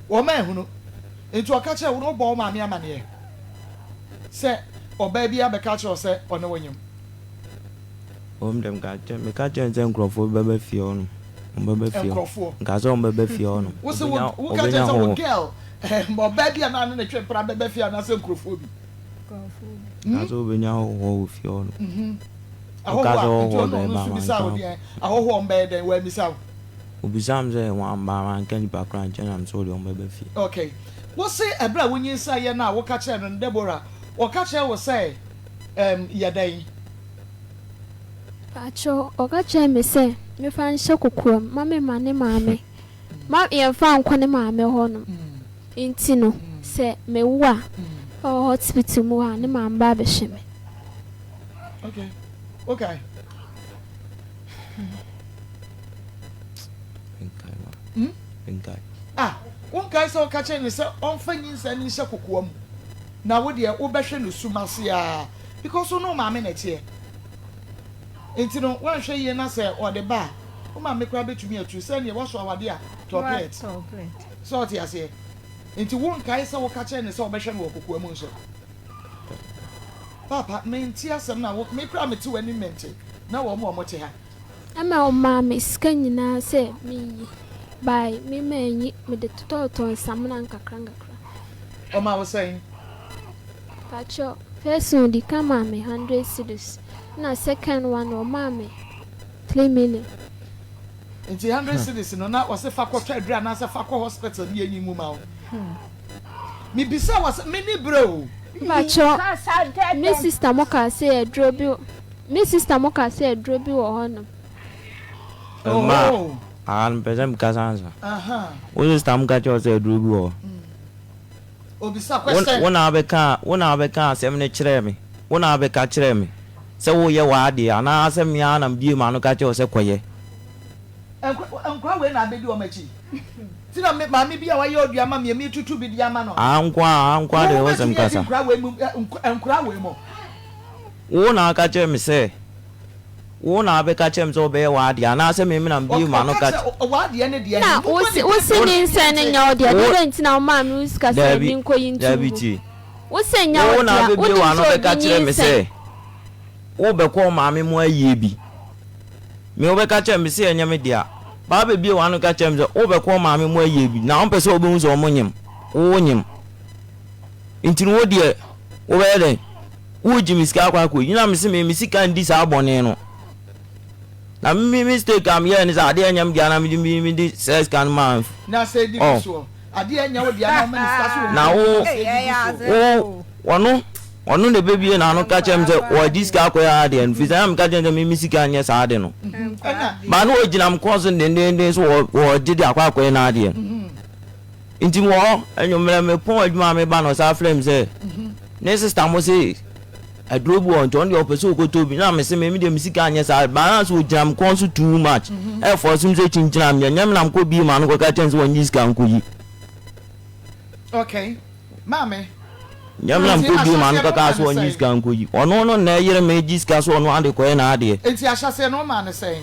Wɔn a ehunu. Nti ɔka kyerɛ wo no, wobɔ wo maame amaneɛ sɛ ɔbaa bi abɛka akyerɛ wo sɛ ɔne wo nyem. Wɔn deɛ meka kyerɛ meka kyerɛ sɛ nkurɔfoɔ bɛba fie hɔ nom. Wɔbɛba fie hɔ. Nkurɔfoɔ. Nka sɛ wɔbɛba fie hɔ nom. Wo se wo woka kyerɛ sɛ wo girl ɔbaa bi a na ne ne twe mpena bɛba fie anaasɛ nkurɔfoɔ bi. Nka sɛ wobɛnya ahɔhoɔ wɔ fie hɔ nom. Ahɔhoɔ a nti ɔno ɔno nso bisaa wo deɛn? Ahɔhoɔ a wɔbɛyɛ dɛn? Wammisa wo? Obisaa me sɛ wɔamba manka nipa koraa ankyerɛ na me sɛ wodeɛ wɔbɛba fie. Okay. Wo se ɛberɛ a wonyinsɛneeɛ no a woka kyerɛɛ no no Deborah, ɔka kyerɛɛ wo sɛ ɛɛm yɛ dɛn? Pakyɛw, ɔka kyerɛɛ me sɛ mefa nhyɛ kokoam ma memma ne maame, ma yɛmfa nkɔ ne maame hɔ nom. Nti no, sɛ mewo a, wɔ hospital mu hɔ a, ne maame ba abɛhwɛ me. Okay, wokae? Menkae ma. Hmm? Menkae. Ah, wonkae sɛ woka kyerɛɛ no sɛ ɔmfa nyinsɛn no nhyɛ kokoa mu na wo deɛ wobɛhwɛ no sum ase aa because wo ne wo maame na ɛteɛ nti no woanhwɛ yie na sɛ ɔde ba a wo maame koraa bɛtumi atu sɛ neɛ woaso awadeɛ a tɔ plɛt sɛ ɔte aseɛ nti wonkae sɛ woka kyerɛɛ no sɛ wobɛhwɛ no wɔ kokoa mu nso Paapa mente asɛm no a wo me koraa mete w'anim mente na wɔn a wɔte ha. Ɛma ɔmaa me sika nyinaa sɛ menyi by me manyi mede totɔɔtɔɔ nsamena nkakra nkakra. Ɔmaa wo sɛn? Pakyɛ first one odi kan maa me hundred cedis ɛna second one no ɔmaa me 3 million. Nti hundred cedis no na ɔse fa kɔtɔ aduru anaasɛ fa kɔ hospital ne yɛnyi ngu ma wo? Mebisa wo asɛm menni berɛ o. Pakyɛ me sister mo kaa sɛ aduro bi Me sister mo ka sɛ aduro bi wɔ hɔ nom. Mma Oh. aha no mepɛ sɛ mekasa ansa. Aha. Wo sister mo ka kyerɛ wo sɛ aduro bi wɔ hɔ. Obisa Wo question. wo na wobɛka wo na wobɛka asɛm no kyerɛɛ me. Wo na wobɛka kyerɛɛ me sɛ woyɛ w'adeɛ anaa sɛ me ara na mebue m'ano ka kyerɛ wo sɛ kɔyɛ. Nkwa wei na abɛdi wɔn akyi. Ti na me maame bi a wayɛ odua ma me a metutu bi de ama no. Aha nko ara aha nko ara deɛ Wo ɛwɔ sɛ wobɛtumi adi mekasa. nkura wei mu nkura wei mu. Wo na woka kyerɛɛ me sɛ, Wo na wobɛka kyerɛɛ me sɛ wobɛyɛ w'adeɛ, anaasɛ me na mebue m'ano Ɔka ka. kyerɛ w'adeɛ ne deɛ Na he, wo momma se nnipa wo se nni Wo, ne nsɛn no nte. nyɛ wo dea, wo, deɛ nti na womaa me wo sika sɛ daabi, menkɔyi nto daabi ngu? tie. Wo se nyɛ Wo wo na dea, wobɛbue wonim w'ano sɛ bɛka obi kyerɛ me nyinsɛn. sɛ, wobɛkɔ wo maame mu ayie bi. Me wobɛka kyerɛ me sɛ ɛnyɛ me dea. Ba wobɛbue w'ano ka kyerɛ me sɛ, wobɛkɔ wo maame mu ayie bi, na wompɛ sɛ wobɛhu sɛ wɔnyem, wo nyem. Nti no wo deɛ, wobɛyɛ dɛn? Woregye me sika akɔ akɔyi na mese me me sika ndi saa bɔne no. Na me mistake a meyɛɛ ne sɛ adeɛ nyɛ me dea na mede mede saa sika no maa Na sɛ ɛdidi oh. soɔ, adeɛ nyɛ wo dea na woma ne sika so wɔ Na nkuro wo mu na sɛ ɛdidi soɔ. wo wɔno. Ɔno na ɛbɛbie n'ano ka kyerɛ me sɛ ɔregye sika akɔyɛ adeɛ no, firi sɛ na meka kyerɛ no sɛ me me sika nyɛ saa ade no. But na ɔgyina me kɔn so dendeenden sɛ ɔregye de akɔ akɔyɛ n'adeɛ no. Nti mewɔ hɔ, anwummerɛ mepɔn adwuma a meba no ɔsan frɛ me sɛ ne sista mo se aduro bi wɔ hɔ nti ɔno deɛ ɔpɛ sɛ ɔkɔtɔ bi. Na mese me me deɛ me sika nyɛ saa ade. But na sɛ ɔgyina me kɔn so too much, ɛfɔɔse me sɛ kyinkyini a menyɛ. Nyɛ me na mekɔbie m'ano kɔka kyerɛ no sɛ ɔnnye sika nkɔyi. Okay. Maame. Nyɛ me na Nti mekɔ bie ma no ahyɛaseɛ no kɔkaa womaa sɛ no ɔnye sɛn? sika nkɔyi. Ɔno no na ɛyere me gye sika sɛ ɔno ade kɔyɛ n'adeɛ. Nti ahyɛaseɛ no womaa no sɛn?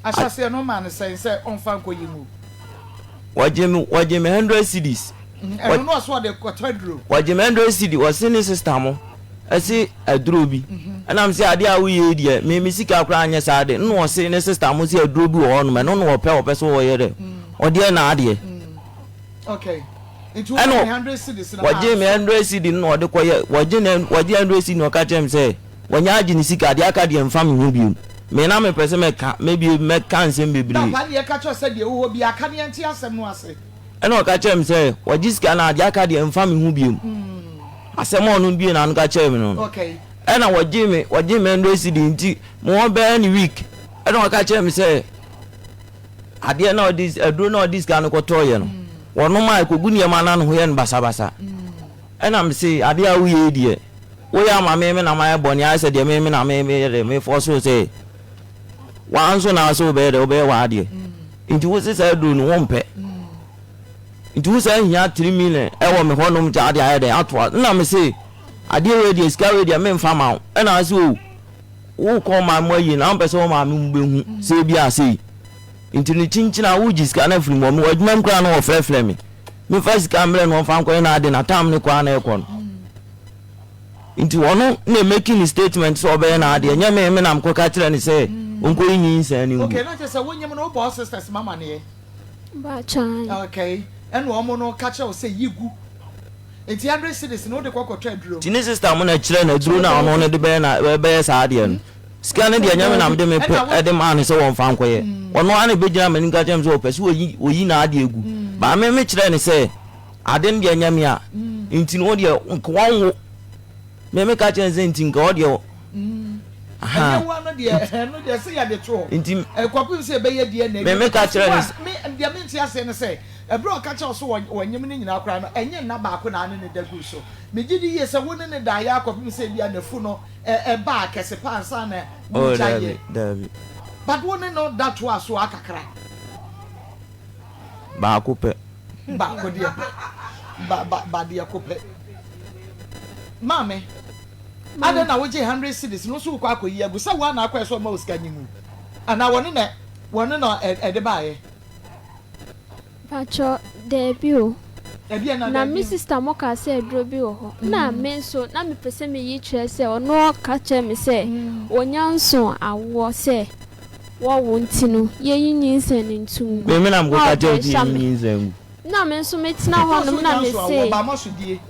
Ahyɛaseɛ no womaa no sɛn sɛ ɔmfa nkɔyi ngu? Wɔgye me wɔgye me hundred cedis. Ɛno no ɔse ɔde kɔtɔ aduro. Wɔgye me hundred cedi ɔse ne sister mo ɛse aduro bi. Ɛna mese adeɛ a woyɛ yi deɛ me me sika koraa nyɛ saa de. Ɛna ɔse ne sister mo se aduro bi wɔ hɔ nom ɛno na ɔpɛ ɔpɛ sɛ ɔyɛ dɛ ɔde yɛ n'adeɛ. Okay. Nti Ɛna wogye hundred cedis no wɔgye me hundred cedi no na ɔde kɔyɛ wɔgye ne wɔgye hundred cedi na ɔka kyerɛ me sɛ wɔnya agye ne sika deɛ aka deɛ mfa me ho bio. Me na mepɛ sɛ mɛka mɛbie mɛka nsɛm bebree. Papa deɛ ka kyerɛ sɛ deɛ ɛwɔ hɔ biara ka ne yɛnte asɛm no ase. Ɛna ɔka kyerɛɛ me sɛ wɔgye sika no a deɛ aka deɛ mfa me ho bio. Asɛm a ɔno bue n'ano ka kyerɛɛ me no no. Ɛna wɔgyee me wɔgyee me hundred cedi nti mewɔ hɔ bɛyɛ ne week ɛna ɔka kyerɛɛ me sɛ adeɛ na ɔde aduro na ɔde sika no kɔtɔɔyɛ no wɔnom a ɛkɔgu nneɛma no ano ho yɛ no basabasa. Ɛna me se adeɛ a woyɛ yi deɛ woyɛ ama me me na mayɛ bɔne ayɛ sɛ deɛ me me na me meyɛ dɛ mefɔ so sɛ waa nso na sɛ wobɛyɛ dɛ wobɛyɛ w'adeɛ nti wo se saa aduro no wompɛ nti wo saa hia 3 million ɛwɔ me hɔ nom gya adeɛ ayɛ dɛ atoa na me se adeɛ wei deɛ sika wei deɛ memfa ma wo ɛna ase o wokɔ ɔman mu ayi na wompɛ sɛ wo maame mu bɛhu sɛ ebi a sei nti no kyinkyin a wogye sika no afiri mu wɔ mewɔ adwuma mu koraa na wɔfrɛfrɛ me Memfa sika mbrɛ no ɔmfa nkɔyɛ n'ade na tam no kɔ a na ɛkɔ no. Nti ɔno na ɛmɛki ne statement sɛ ɔbɛyɛ n'adeɛ nyɛ me me na mekɔka kyerɛ no sɛ ɔnkɔyi nyinsɛn no ngu. Okay, na kyerɛ sɛ wonyem no wobɔ wo sisters ma amaneɛ? Mpakyɛw. Okay, ɛna ɔmo no ka kyerɛ wo sɛ yi gu. Nti hundred cedis no wode kɔ kɔtɔ aduro? Nti ne sister mo na ɛkyerɛ no aduro no a ɔno no de bɛyɛ na bɛyɛ saa adeɛ no. Sika no deɛ ɛnyɛ me na mede me pɛ de maa no sɛ wɔmfa nkɔyɛ. Ɔno ara na ɛbɛgyina m'anim ka kyerɛɛ me sɛ ɔpɛ sɛ ɔyi ɔyi n'adeɛ gu. But me mekyerɛɛ no sɛ ade no deɛ ɛnyɛ me a, nti no wo deɛ nka wɔnwo. Me meka kyerɛɛ no sɛ nti nka wo deɛ Ɛnyɛ wo ano deɛ ɛno deɛ sɛ yɛde to hɔ. Nti Kɔpem sɛ ɛbɛyɛ DNA me meka kyerɛɛ no sɛ. Me deɛ mente aseɛ ne sɛ ɛberɛ a ɔka kyerɛɛ wo sɛ wɔnyem no nyinaa koraa no ɛnyɛ nna baako na ane no da guu so. Megye di yie sɛ wo ne no daeɛ ara kɔpem sɛ ebia n'afu no ɛbaa kɛse paa ansa na Oh, wogyaeɛ. daabi, daabi. But wo ne no da toaa so ara kakra. Baako pɛ. Baako deɛ pɛ. Ba, ba, ba deɛ ko pɛ. Maame, adɛn na wogyee hundred cedis no nso wokɔ akɔyi agu sɛ wo ara na akɔyɛ sɛ ɔma wo sika nyi ngu? Anaa wɔne na, wɔne na ɛde baeɛ? Mpakyɛ daabi o. Dabi anaa Na me daabi? sister mo kaa sɛ aduro bi wɔ hɔ na me nso na me pɛ sɛ me yi kyerɛ sɛ ɔno ɔka kyerɛ me sɛ ɔnya nso awoɔ sɛ wɔwo nti no yɛyi nyinsɛn no nto ngu Me me na mekɔ na ka ɔde kyerɛ wo sɛ hyɛ yɛnyi me nyinsɛn ngu. na me nso me tena hɔ nom na me se.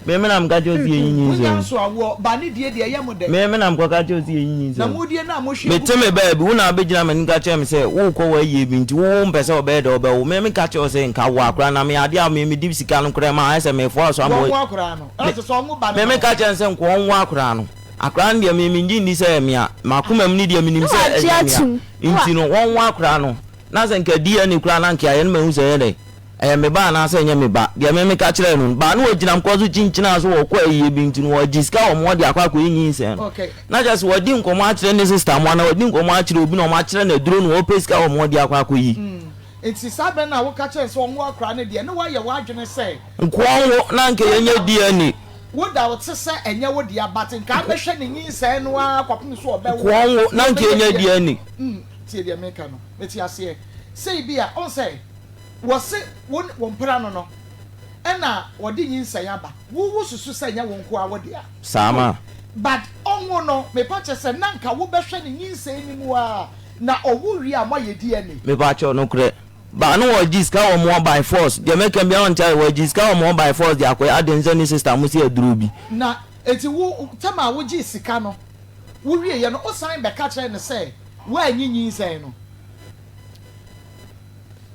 Me me na meka kyerɛ wo sɛ yɛnyi nyinsɛn ngu. Me me na mekɔ ka kyerɛ wo sɛ yɛnyi nyinsɛn ngu. Mete me baabi, wo na wobɛgyina m'anim ka kyerɛ me sɛ worekɔ w'ayie bi nti wo wompɛ sɛ wɔbɛyɛ dɛ wɔbɛwo. Me meka kyerɛ wo sɛ nka wo akora na me adeɛ a me mede sika no koraa ma ayɛ sɛ mefoa so ama wo. Me meka kyerɛ no sɛ nka ɔnwo akora no. Akora no deɛ me mengye nni sɛ ɛyɛ mea. M'akoma mu no deɛ menim Na sɛ wagye ɛnyɛ mea. atum. Na wa. Nti no wɔnwo akora no. Na sɛ nka DNA koraa na nka yɛayɛ no mahu sɛ ɛyɛ dɛn. Ɛyɛ me ba anaasɛ ɛnyɛ me ba? Deɛ me meka kyerɛɛ no no, baa na ɔgyina mkɔ so kyinkyinaa so wɔ ɔkɔ ayie bi nti no ɔgye sika wɔ mo hɔ de akɔ akɔyi nyinsɛn no. Na kyerɛ sɛ wadi nkɔmmɔ akyerɛ ne sister mo anaa wadi nkɔmmɔ akyerɛ obi na wɔakyerɛ no aduro na ɔpɛ sika wɔ mo hɔ de akɔ akɔyi. Nti saa berɛ no a woka kyerɛɛ no sɛ ɔnwo akwadaa no deɛ, na woayɛ w'adwene sɛ. Nkoa ɔnwo na anka yɛnyɛ DNA. Wo da wo te sɛ ɛnyɛ wo dea but nka abɛhwɛ ne nyinsɛn no ara kɔpem sɛ ɔbɛwo Nkoa ɔnwo na na anka ɔbɛyɛ yɛnyɛ DNA. DNA. Tie deɛ meka no, mete aseɛ. Sei bi a, wohu sɛ. Wɔse wo ne wo mpena no no ɛna wɔde nyinsɛn aba wo wo susu sɛ ɛnyɛ wo nkoa wo dea Saa ma. But ɔnwo no mepa kyɛ sɛ na nka wo bɛhwɛ ne nyinsɛn no mu aa na ɔwo wie a moayɛ DNA. Mepa kyɛw nokorɛ ba no wɔgye sika wɔ moɔ by force deɛ mɛka biara ɔnkyɛre wɔgye sika wɔ moɔ by force de akɔyɛ adeɛ nsɛ ne sister mo se aduro bi. Na enti wo tɛm a wogyee sika no wo wieɛ no wo san bɛka kyerɛɛ no sɛ woanyi nyinsɛn no?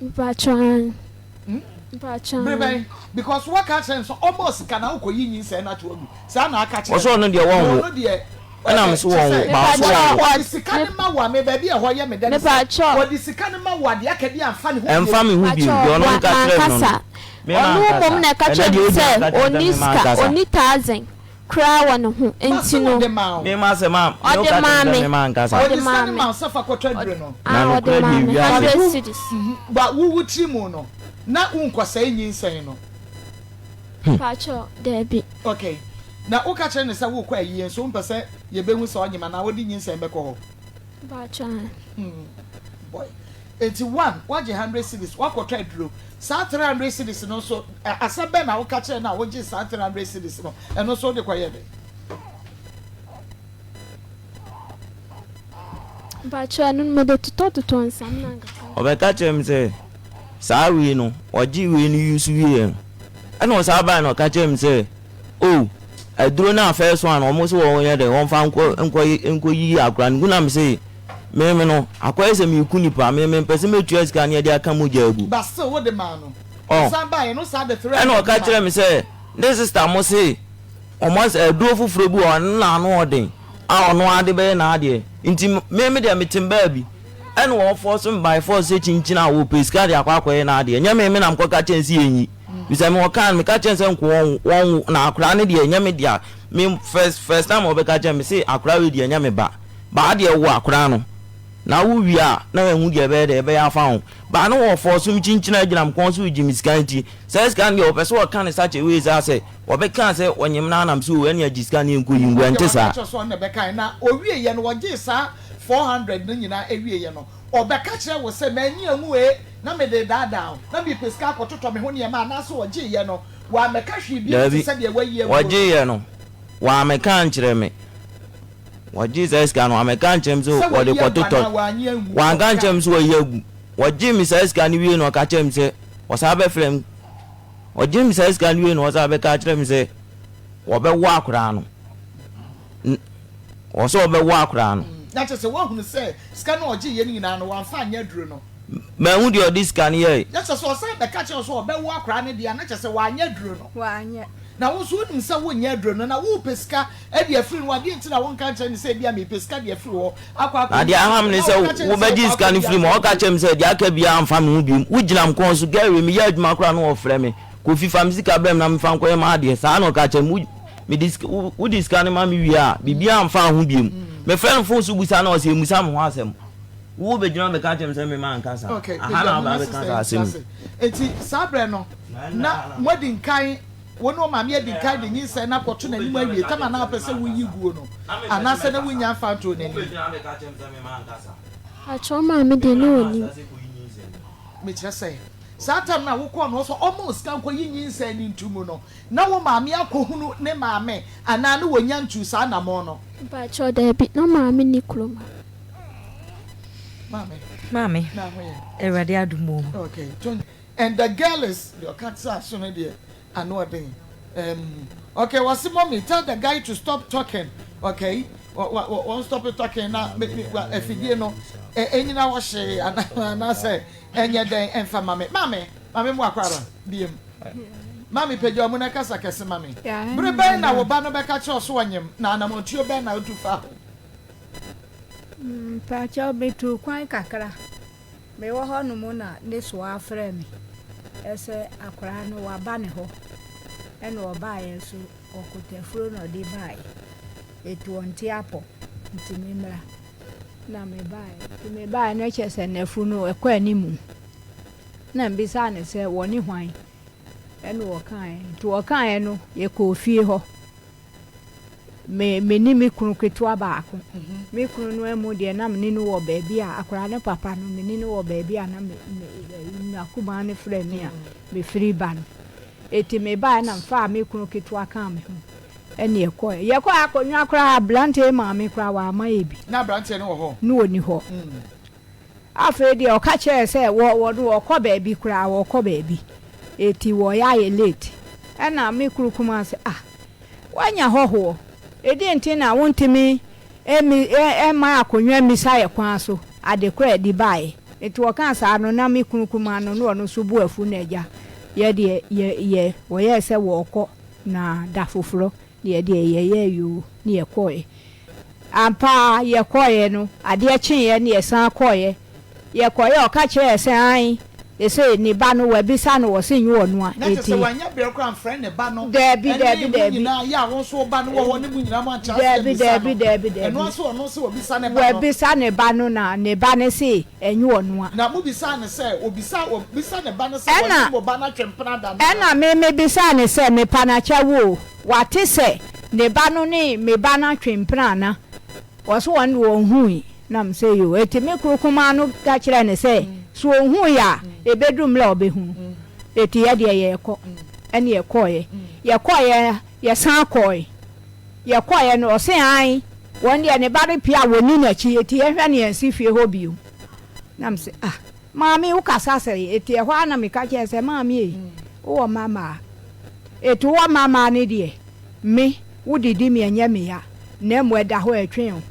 Mpakyɛw aane. Mpakyɛw. Bere bɛn? Because woaka akyerɛ no sɛ ɔmma wo sika na wokɔyi nyinsɛn no ato agu. Saa na aka kyerɛ Ɔsɛ no. ɔno deɛ Na wɔnwo. ɔno deɛ Ɛna ɛ me so kyerɛ wɔnwo, sɛ ba ɔso Mepakyɛw wɔnwo. ɔde ɔd sika me no ma wo a, me baabi a ɛhɔ yɛ me dɛ ne sɛ mepakyɛw. ɔde sika no ma wo a, deɛ aka bi amfa ne ho Ɛmfa bio. me ho bio, Mepakyɛw deɛ ɔno wa ka kyerɛɛ me no no, mankasa. me Ɔno mmom mankasa. na ɛka Ɛnɛ kyerɛɛ deɛ me wogyina sɛ ka kyerɛ me sɛ ɔnni me sika, mankasa. ɔnni thousand koraa wɔ ne ho Ma nti sɛ no. ɔde maa wo. Me masɛm a, me Ɔde woka kyerɛ maa me sɛ me. me mankasa. Ɔde Ɔde sika maa no me. maa wo sɛ fa kɔtɔ aduro no. Na Ah, ɔde nokorɛ maa deɛ me wiase. hundred Wo cedis. ba wo wo tiri mu no, na wonkɔsɛe nyinsɛn no. Mpakyɛw, daabi. Okay. Na woka kyerɛ no sɛ worekɔ ayie nso wompɛ sɛ yɛbɛhu sɛ ɔnyem anaa wode nyinsɛn bɛkɔ hɔ? Mpakyɛw, ae. Hmm, boy. Enti one, woagye hundred cedis, woakɔtɔ aduro. Saa 300 cedis no nso, asɛm bɛn na woka kyerɛɛ no a wogyee saa 300 cedis no? Ɛno nso wode kɔyɛɛ dɛn? Mpakyɛw, ɛno no mede totɔtotɔ nsamena nkakra. Ɔbɛka kyerɛɛ me sɛ saa wei no, ɔgyee wei no use wieeɛ no, ɛna ɔsan baeɛ na ɔka kyerɛɛ me sɛ, oh, aduro no a first one no, wɔn se wɔnyɛ dɛn, wɔmfa nkɔ nkɔ nkɔyiyi akora no ngu na me se, me me no, akɔyɛ sɛ mereku nipa, me mempɛ sɛ mɛtua sika ne yɛde aka mogya agu. But still wode maa no. Ɔ, Ɔsan baeɛ no, wosan de ɛna 300 no ɔka maa kyerɛɛ no. me sɛ, ne sister mo se, Wɔn asɛ aduro foforɔ bi wɔ hɔ ɛno na ano ɔden a ɔno ara de bɛyɛ n'adeɛ nti me me deɛ mete baabi ɛna wɔfɔɔso me by force sɛ kyinkyin a wɔpɛ sika de akɔ akɔyɛ n'adeɛ nyɛ me me na mekɔka kyɛn sɛ yɛnyi bisɛ me wɔkaa no meka kyɛn sɛ nko wɔn wɔn na akwadaa no deɛ nyɛ me dea me first first time wɔbɛka kyɛn me se akwadaa wei deɛ nyɛ me ba baa deɛ wo akwadaa no na wo wie a na yɛhu deɛ ɛbɛyɛ deɛ ɛbɛyɛ afa ho baa no wɔfɔɔso me kyinkyin a gyina me kɔn so regye me sika nti sɛ sika no deɛ wɔpɛ sɛ wɔka ne such a way saa sɛ Wɔbɛkaa sɛ wɔnyem no ara nam sɛ oo ɛnea gye sika na yɛnkɔ yi ngu, Ɔno deɛ ɛnte waka saa? kyerɛ sɛ ɔno na ɛbɛkae na ɔwieɛ no ɔgyee saa 400 no nyinaa ɛwieɛ no ɔbɛka kyerɛ wo sɛ manyi angu ee na mede redaadaa wo na mepɛ sika akɔtotɔ me ho nneɛma anaasɛ ɔgyeeɛ no wammɛka hwee bio te Daabi, sɛ deɛ wayi aguo no. wɔgyeeɛ no wammɛka ankyerɛ me. Wɔgyee saa sika no wammɛka ankyerɛ me sɛ Sɛ wɔde wayi agu kɔtotɔ, anaa wannye angu wanka ankyerɛ ɔbɛkae. me sɛ wayi agu. Wɔgyee me saa sika no wiei no ɔka kyerɛɛ me sɛ ɔsan bɛfrɛ me. Ɔgyee me saa sika no wiei na ɔsan bɛka kyerɛɛ me sɛ wɔbɛwo akwadaa no. N ɔsɛ ɔbɛwo akwadaa no. Na kyerɛ sɛ woahunu sɛ sika no a ɔgyeeɛ no nyinaa no, wamfa anyɛ aduro no. Manhu deɛ ɔde sika no yɛe. Na kyerɛ sɛ ɔsan bɛka kyerɛɛ wo sɛ ɔbɛwo akwadaa no deɛ a, na kyerɛ sɛ wanyɛ aduro no. Wanyɛ. Na wo nso wonim sɛ wonyɛ aduro no, na worepɛ sika de afiri no hɔ a, deɛn nti na wonka nkyerɛ no sɛ ebia merepɛ sika de afiri hɔ akɔ Na akɔyi deɛ aha me ne na sɛ woka kyerɛ no sɛ wobɛgye wokɔ sika no akɔyi firi mu. ato Ɔka kyerɛɛ me sɛ deɛ aka biara mfa me ho bio. Wogyina me kɔn so, girl wei, meyɛ adwuma koraa na wɔfrɛ me. Kofi, fa me sika brɛ me na memfa nkɔyɛ m'adeɛ. Saa na ɔka kyerɛɛ me. Wo, mede sika, wo, wode sika no ma me wie a, biribiara mfa wo ho bio. Mefrɛ no fon so bisa no a, ɔse mmusa me ho asɛm. Wo bɛgyina hɔ bɛka kyerɛ me sɛ me manka saa. Okay, Aha baabi a na moma waba abɛka sister saa yi asɛm nte yi. ase. Enti saa berɛ no, na moadi nkan, wo ne wo maame adi nkan de nyinsɛn no akɔto n'anim awie, tam a na wopɛ sɛ woyi guo no, anaasɛ na wonnya mfa ntoo n'anim? Pakyɛ wo maame deɛ na ɔnim. Mekyerɛ sɛ, saa tam no a wokɔɔ no hɔ sɛ ɔmma wo sika nkɔyi nyinsɛn no nto mu no, na wo maame akɔhunu ne maame anaa na wɔnnya ntuu saa anammɔn no? Mpakyɛw, daabi, na maame nni kurom ha. Maame. Maame. Na ho yɛ. Awurade adom o. Okay. And the girl is deɛ ɔka tra so no deɛ ano ɔden. Um, okay, wɔsi mommy tell the guy to stop talking. Okay, wɔn stop talking na me me afidie no enyina hɔ hyee anaasɛ ɛnyɛ dɛn ɛnfa ma me. Maame, maame mu akɔ aba biem. Maame pagya ɔmo na kasa kɛse ma me. Bere bɛn na wo ba no bɛka kyerɛ ɔso ɔnyem na anamontuo bɛn na otu fa ho? Mpakyɛw metuu kwan kakra. Mewɔ hɔ nom na ne soa frɛɛ me sɛ akwadaa no waba ne hɔ. Ɛna ɔbaeɛ nso ɔkota afuro na ɔde baeɛ. Eti ɔnte apɔ nti memmra. Na mebaeɛ. Nti mebaeɛ no kyerɛ sɛ n'afuru no ɛkɔ anim. Na mebisaa no sɛ wɔne hwan? Ɛna ɔkaeɛ. Nti ɔkaeɛ no yɛkɔɔ fie hɔ. Me me ne me kunu ketewa baako. Me kunu no amu deɛ na me ne no wɔ baabi a akwadaa no papa no me ne no wɔ baabi a na me me n'akumaa no frɛ me a mefiri ba no. Eti mebaeɛ na mefaa me kunu ketewa kaa me ho ɛne yɛkɔeɛ. Yɛkɔeɛ akonnwa koraa aberanteɛ yi maame koraa wamma yɛ bi. Na aberanteɛ no wɔ hɔ? Na ɔnni hɔ. Afei deɛ ɔka kyerɛɛ sɛ wɔ wɔ no wɔkɔ baabi koraa wɔkɔ baabi eti wɔyɛ ayɛ late ɛna me kunu kumaa sɛ ah woanya hɔhoɔ ɛdeɛn nti na wontumi ɛmi ɛmma akonnwa mmisa yɛ kwan so ade korɔ a ɛde baeɛ nti ɔkaa saa no na me kunu kumaa no na ɔno nso bo afu na agya. Yɛ deɛ yɛ yɛ wɔyɛɛ sɛ wɔɔkɔ na da foforɔ na yɛ deɛ yɛyɛɛ yoo na yɛkɔɔɛ. Ampa ara yɛkɔeɛ no, adeɛ kyeeɛ na yɛsan kɔeɛ. Yɛkɔeɛ a, ɔka kyerɛɛ yɛn sɛ, Aane, seesei ne ba no, wɔabisa no, wɔse nyɛ ɔno a, Na kyerɛ enti. sɛ wannya berɛ koraa amfrɛ ne ba no Daabi, ne daabi, mo daabi. nyinaa, yɛ a wo nso wo ba no wɔ hɔ ne mo nyinaa moantra ase Daabi, ammisa daabi, no. daabi, Ɛno daabi. ara sɛ ɔno nso wabisa ne ba no. Wabisa ne ba no na ne ba no se ɛnyɛ ɔno a. Na mobisaa no sɛ, ɔbisa, ɔbisa ne ba no sɛ Ɛna, ɔne mo ba no atwe mpena da anaa? ɛna me mebisaa no sɛ, Mepanakyɛ wo o, Wate sɛ ne ba no ne me ba no atwe mpena ana? Ɔse ɔno deɛ ɔnhui. Na mese yoo. Enti me koro kumaa no ka kyerɛɛ no sɛ, sɛ ɔhui a, ɛbɛduru mmerɛ a ɔbɛhunu. Enti yɛ deɛ yɛrekɔ. Ɛne yɛkɔeɛ. Yɛkɔeɛ, yɛsan kɔe. Yɛkɔeɛ no, ɔse aane, wɔn deɛ ne ba no pue a wɔnni n'akyi, enti yɛnhwɛ no yɛnsi fie hɔ bio. Na mese ah. Maame, wo kasa sɛn? Enti ɛhɔ ara na meka kyerɛɛ no sɛ, Maame ei, wowɔ mma mmaa? Enti wowɔ mma mmaa no deɛ, me, wodidi me ɛnyɛ me ya, na mmom ɛda hɔ ɛretwɛn wo.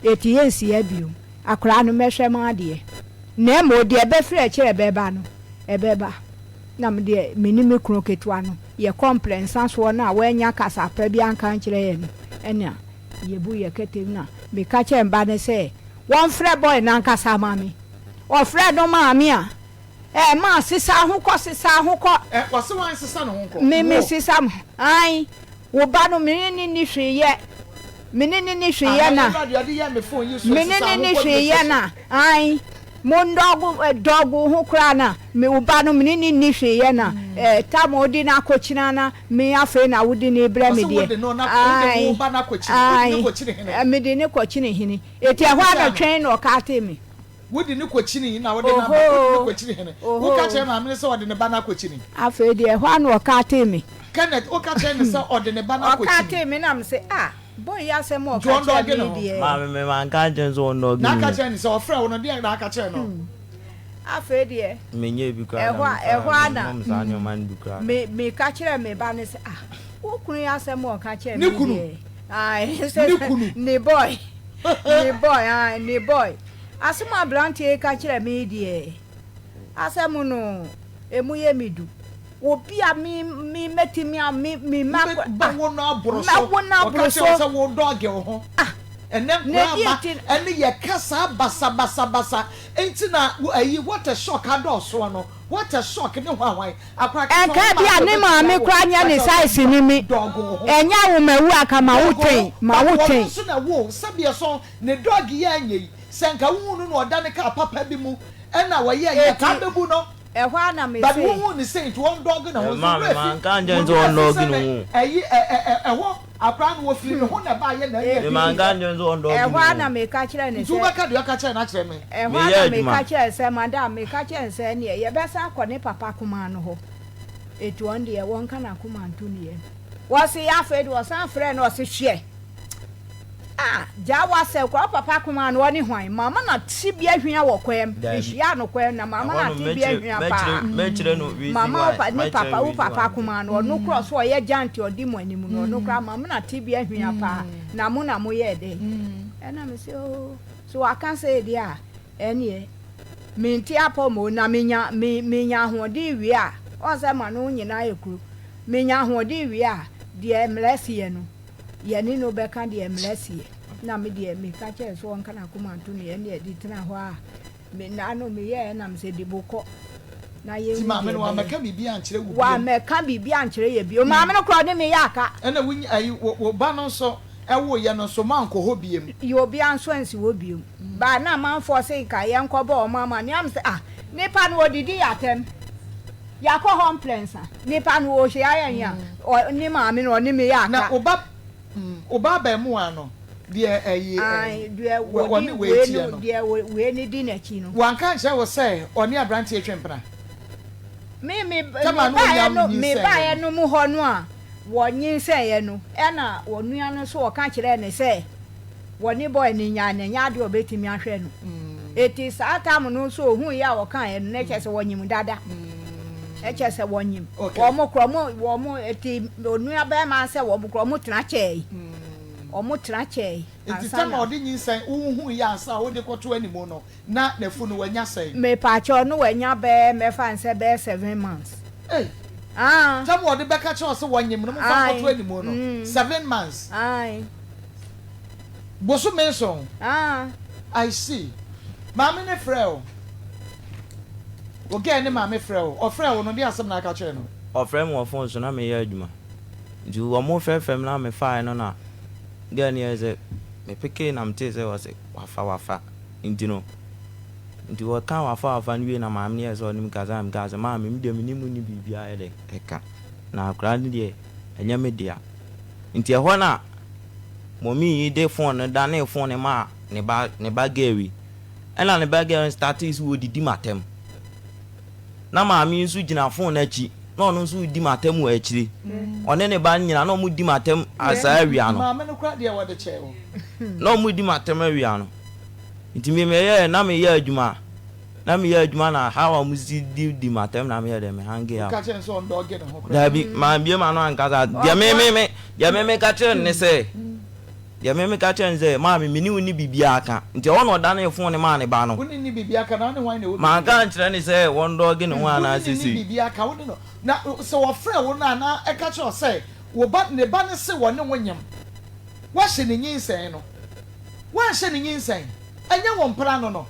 Enti yɛnsi ha bio. Akwadaa no, mɛhwɛ m'adeɛ. Na mmom deɛ ɛbɛfiri akyire a ɛbɛba no, ɛbɛba. Na me deɛ, me ne me kunu ketewa no, yɛkɔ mprɛnsa soɔ no a wannya kasa pa bi anka ankyerɛ yɛn no, ɛnna yɛbu yɛn kɛtɛ mu na meka kyerɛɛ me ba no sɛ wɔmfrɛ boy no ankasa ma me. Ɔfrɛ no maame a, eh, ma sesa ho kɔ, sesa ho kɔ. Eh, ɔse wan sesa ne ho nkɔ? Me, me Wo. sesa me ho, ae, wo ba no, me ne no nni hwee yɛ, me ne no nni hwee yɛ Aha, na, yɛmmra deɛ ɔde yɛɛ me phone yi so, me ne sesa no ho nni kɔ hwee bio yɛ sesa. na, ae, mo ndɔgo, eh, dɔgo ho koraa na, me, wo ba no, me ne no nni hwee yɛ na, eh, tam a wode no akɔkyina na, me afei na wode no rebrɛ me Ɔse deɛ, wode no na, wode wo ae, ba no akɔkyini, wode no ae, kɔkyini hene? eh, mede no kɔkyini hene. Enti ɛhɔ ara na Wobisaa no. twɛn na ɔkatee me. Wode no kɔkyini na wode no aba, wode no Ohoo, kɔkyini hene? Woka ohoo. kyerɛɛ maame no sɛ ɔde ne ba no akɔkyini? Afei deɛ ɛhɔ ara na ɔkatee me. Kenneth, woka kyerɛɛ no sɛ ɔde ne ba no akɔkyini? Ɔkatee me na mese, ah, boy yi asɛm a Nti ɔka kyerɛɛ ɔndɔɔge me ne yi ho? deɛ. Maame, me manka ankyerɛ no sɛ ɔndɔɔge Na ne aka ho. kyerɛ no sɛ ɔfrɛɛ wo no, deɛn na aka kyerɛɛ no? Afei deɛ, Menyɛɛ bi koraa da, ɛhɔ a, memfa ɛhɔ ara na mennom saa nneɛma no bi koraa da. me, meka kyerɛɛ me ba no sɛ, ah, wo kunu yi asɛm a ɔka kyerɛɛ Ne me yi kunu? deɛ, ae, Ne sɛ, kunu? ne boy. Me boy ae me boy. Asem a abranteɛ yi ka kyerɛ me yi deɛ asɛm no emu yɛ me du. Obi a me me mɛtumi a me me ma Wobɛ ah bɛwo no aboro so. mɛwo no Ɔka aboro kyerɛ so. wo sɛ wo dɔge wo ho. Ah Ɛnɛ na nkoraa ɛdeɛ aba nti ɛne yɛ ka saa basabasabasa nti na ayi what a shock adɔɔsoɔ no what a shock ne hwanhwan akora ketewa Ɛnka wo bi a maame ne ɔbɛtumi maame awo koraa nyɛ but ne ɔsɛ size ne me. dɔge wo ho. Ɛnyɛ wo mawu anka ma wo Dɔge wo ten ho ma but wo ɔno ten. nso na ɛwoo wo sɛdeɛ sɔn ne dɔge yɛ anyɛ yi sɛ nka wohuu no na ɔda ne car papa bi mu ɛna wɔyɛ yɛ Eti ka bɛbu no ɛhɔ ara na me but se. wohuu no sei nti ɔndɔge ne ho nso Maame werɛ fi manka ankyerɛ wo no sɛ werɛ fi ɔndɔge sɛ ne ne ho. ɛyi ɛ ɛ ɛ ɛhɔ akwadaa no wɔfiri ne ho na ɛbaayɛ na ɛnyɛ Me bi manka yɛ ankyerɛ no sɛ ɔndɔge Ɛhɔ ne ara ho. na meka kyerɛɛ no nti sɛ. wobɛka deɛ ɔka kyerɛɛ no akyerɛ me. Ɛhɔ Meyɛ ara na adwuma. meka kyerɛɛ no sɛ, Madam, meka kyerɛɛ no sɛ, ɛnneɛ yɛbɛsan akɔ ne papa kumaa no hɔ. Enti ɔno deɛ, wɔnka n'akoma nto ne yam. Wɔse, afei deɛ ɔsan frɛɛ no, ɔse, Hwɛ! Ah, gyaa w'asɛm koraa, wo papa kumaa no, ɔne hwan? Mama no ate bi ahwia wɔ kwam. Daabi. Mehyiaa no kwam, na mama no Ɛhɔ no ate bi mɛkyerɛ ahwia mɛkyerɛ paa. mɛkyerɛ no reason Mama wo why pa, ne mɛkyerɛ papa, no wo reason papa why nti. kumaa no, ɔno koraa ɔse ɔyɛ giant a ɔdi mo anim no, ɔno koraa mama no ate bi ahwia paa, na mo na moyɛɛ dɛn? Ɛna mese, Oh, so waka sei deɛ a, ɛnneɛ mente apɔ mu o, na menya, me, menya ahoɔden wie a, ɔn sɛ m'ano nyinaa yɛ kuro, menya ahoɔden wie a, deɛ mmara seɛ no, yɛne no bɛka deɛ mmara seɛ. Na me deɛ, meka kyerɛɛ no sɛ ɔnka n'akoma nto no, ɛnneɛ de tena hɔ a, me, n'ano meyɛɛ na mesɛ, Debo kɔ, na Nti yɛnhu maame deɛ no ɛbɛyɛ. wammɛka biribi ankyerɛ wo biom? Wammɛka biribi ankyerɛ yɛ bio. Maame no koraa ɔne me yɛ aka. Ɛna wo, ayi, wo, wo ba no nso woeɛ no nso moankɔ hɔ biom? Yɛ obiara nso ansi hɔ biom. Baa na amanfoɔ se nka yɛnkɔbɔ wɔn amaneɛ. Am sɛ, ah, nipa no ɔdidi yɛ atɛm. Yɛakɔ hɔ mprɛnsa. Nipa no ɔhyia yɛn a, ɔ, ne maame no ɔne me yɛ aka. Na wo ba, wo ba abarimaa no, deɛ ɛyi, Ae, deɛ wɔ, wɔdi ɔne wei wei teɛ no, no. deɛ wɔ, wei no di n'akyi no. Wanka ankyerɛ wo sɛ ɔne aberanteɛ twe mpena? Me, me, Tɛma me no baeɛ ɔnya no, me nyinsɛneɛ baeɛ no. no mu hɔ no a wɔnyinsɛneɛ no, ɛna onua no nso ɔka kyerɛɛ no sɛ wɔne boy no nyae no, ɛnyɛ adeɛ a ɔbɛtumi ahwɛ no. Enti saa tam no nso ɔhuiɛ a ɔkaeɛ no, na kyerɛ sɛ wɔnyim dada. Na kyerɛ sɛ wɔnyim. Okay. Wɔn korɔ, wɔn, wɔn, enti onua bɛrima sɛ wɔn korɔ, wɔn tena kyɛɛe. Wɔn tena kyɛɛe Nti ansa tɛm a na. ɔde nyinsɛn, wohuiɛ ansa a wode kɔto animu no, na n'afunu wanya sɛn? Mepaakyɛw, no wanya bɛyɛ, mɛfa no sɛ bɛyɛ seven months. Ei! Ah. Tam a ɔde bɛka kyerɛ wo sɛ wɔnyem no, momfa Ae. nkɔto animu no, Mm. 7 months. Ae. Bosome nson. Ah. I see. Maame no frɛɛ wo? Wo girl ne maame frɛɛ wo? Ɔfrɛɛ wo no, deɛ asɛm na aka kyerɛɛ no? Ɔfrɛɛ me wɔ phone so na meyɛ adwuma. Nti wɔfrɛfrɛ me na mefaeɛ no na girl no yɛɛ sɛ me pekee na metee sɛ ɔse wafa wafa nti no nti ɔkaa wafa wafa no wiei na maame no yɛɛ sɛ ɔne me kasa na mekaa sɛ maame me deɛ me ne mo nni biribiara yɛ dɛ ɛka na akwadaa no deɛ ɛnyɛ me dea nti ɛhɔ na mɔmii yi de phone no danee phone no maa ne ba ne ba girl yi ɛna ne ba girl no startee sɛ ɔdidi m'atɛm. Na maame yi nso gyina fon no akyi na ɔno nso redi m'atam wɔ akyire. Ɔne ne ba no nyinaa na wɔredi m'atam saa awia no. Maame no koraa deɛ wɔde kyɛɛ wo. Na wɔredi m'atam awia no. Nti me meyɛɛ na meyɛ adwuma. Na meyɛ adwuma na how a wɔsi di di m'atam na meyɛ dɛ me hange up. Woka kyerɛ no sɛ ɔndɔge ne ho koraa. Daabi, mambie m'ano ankasa. Deɛ me me me deɛ me meka kyerɛ no ne sɛ. Deɛ me meka kyerɛɛ no sɛ, Maame, me ne wo nni biribiara ka. Nti ɛhɔ na ɔdanee fon no maa ne ba no. Wo ne no nni biribiara ka, na wo ne hwan na ɛwɔ biribi Manka ka? ankyerɛ no sɛ wɔndɔɔge ne ho Wo ne anaa no nni sesei. biribiara ka, wo ne no. Na sɛ wɔfrɛ wo no anaa ɛka kyerɛ wo sɛ wo ba, ne ba no se wɔne wo nyem, woahyɛ no nyinsɛn no, woanhyɛ no nyinsɛn, ɛnyɛ wo mpena no no.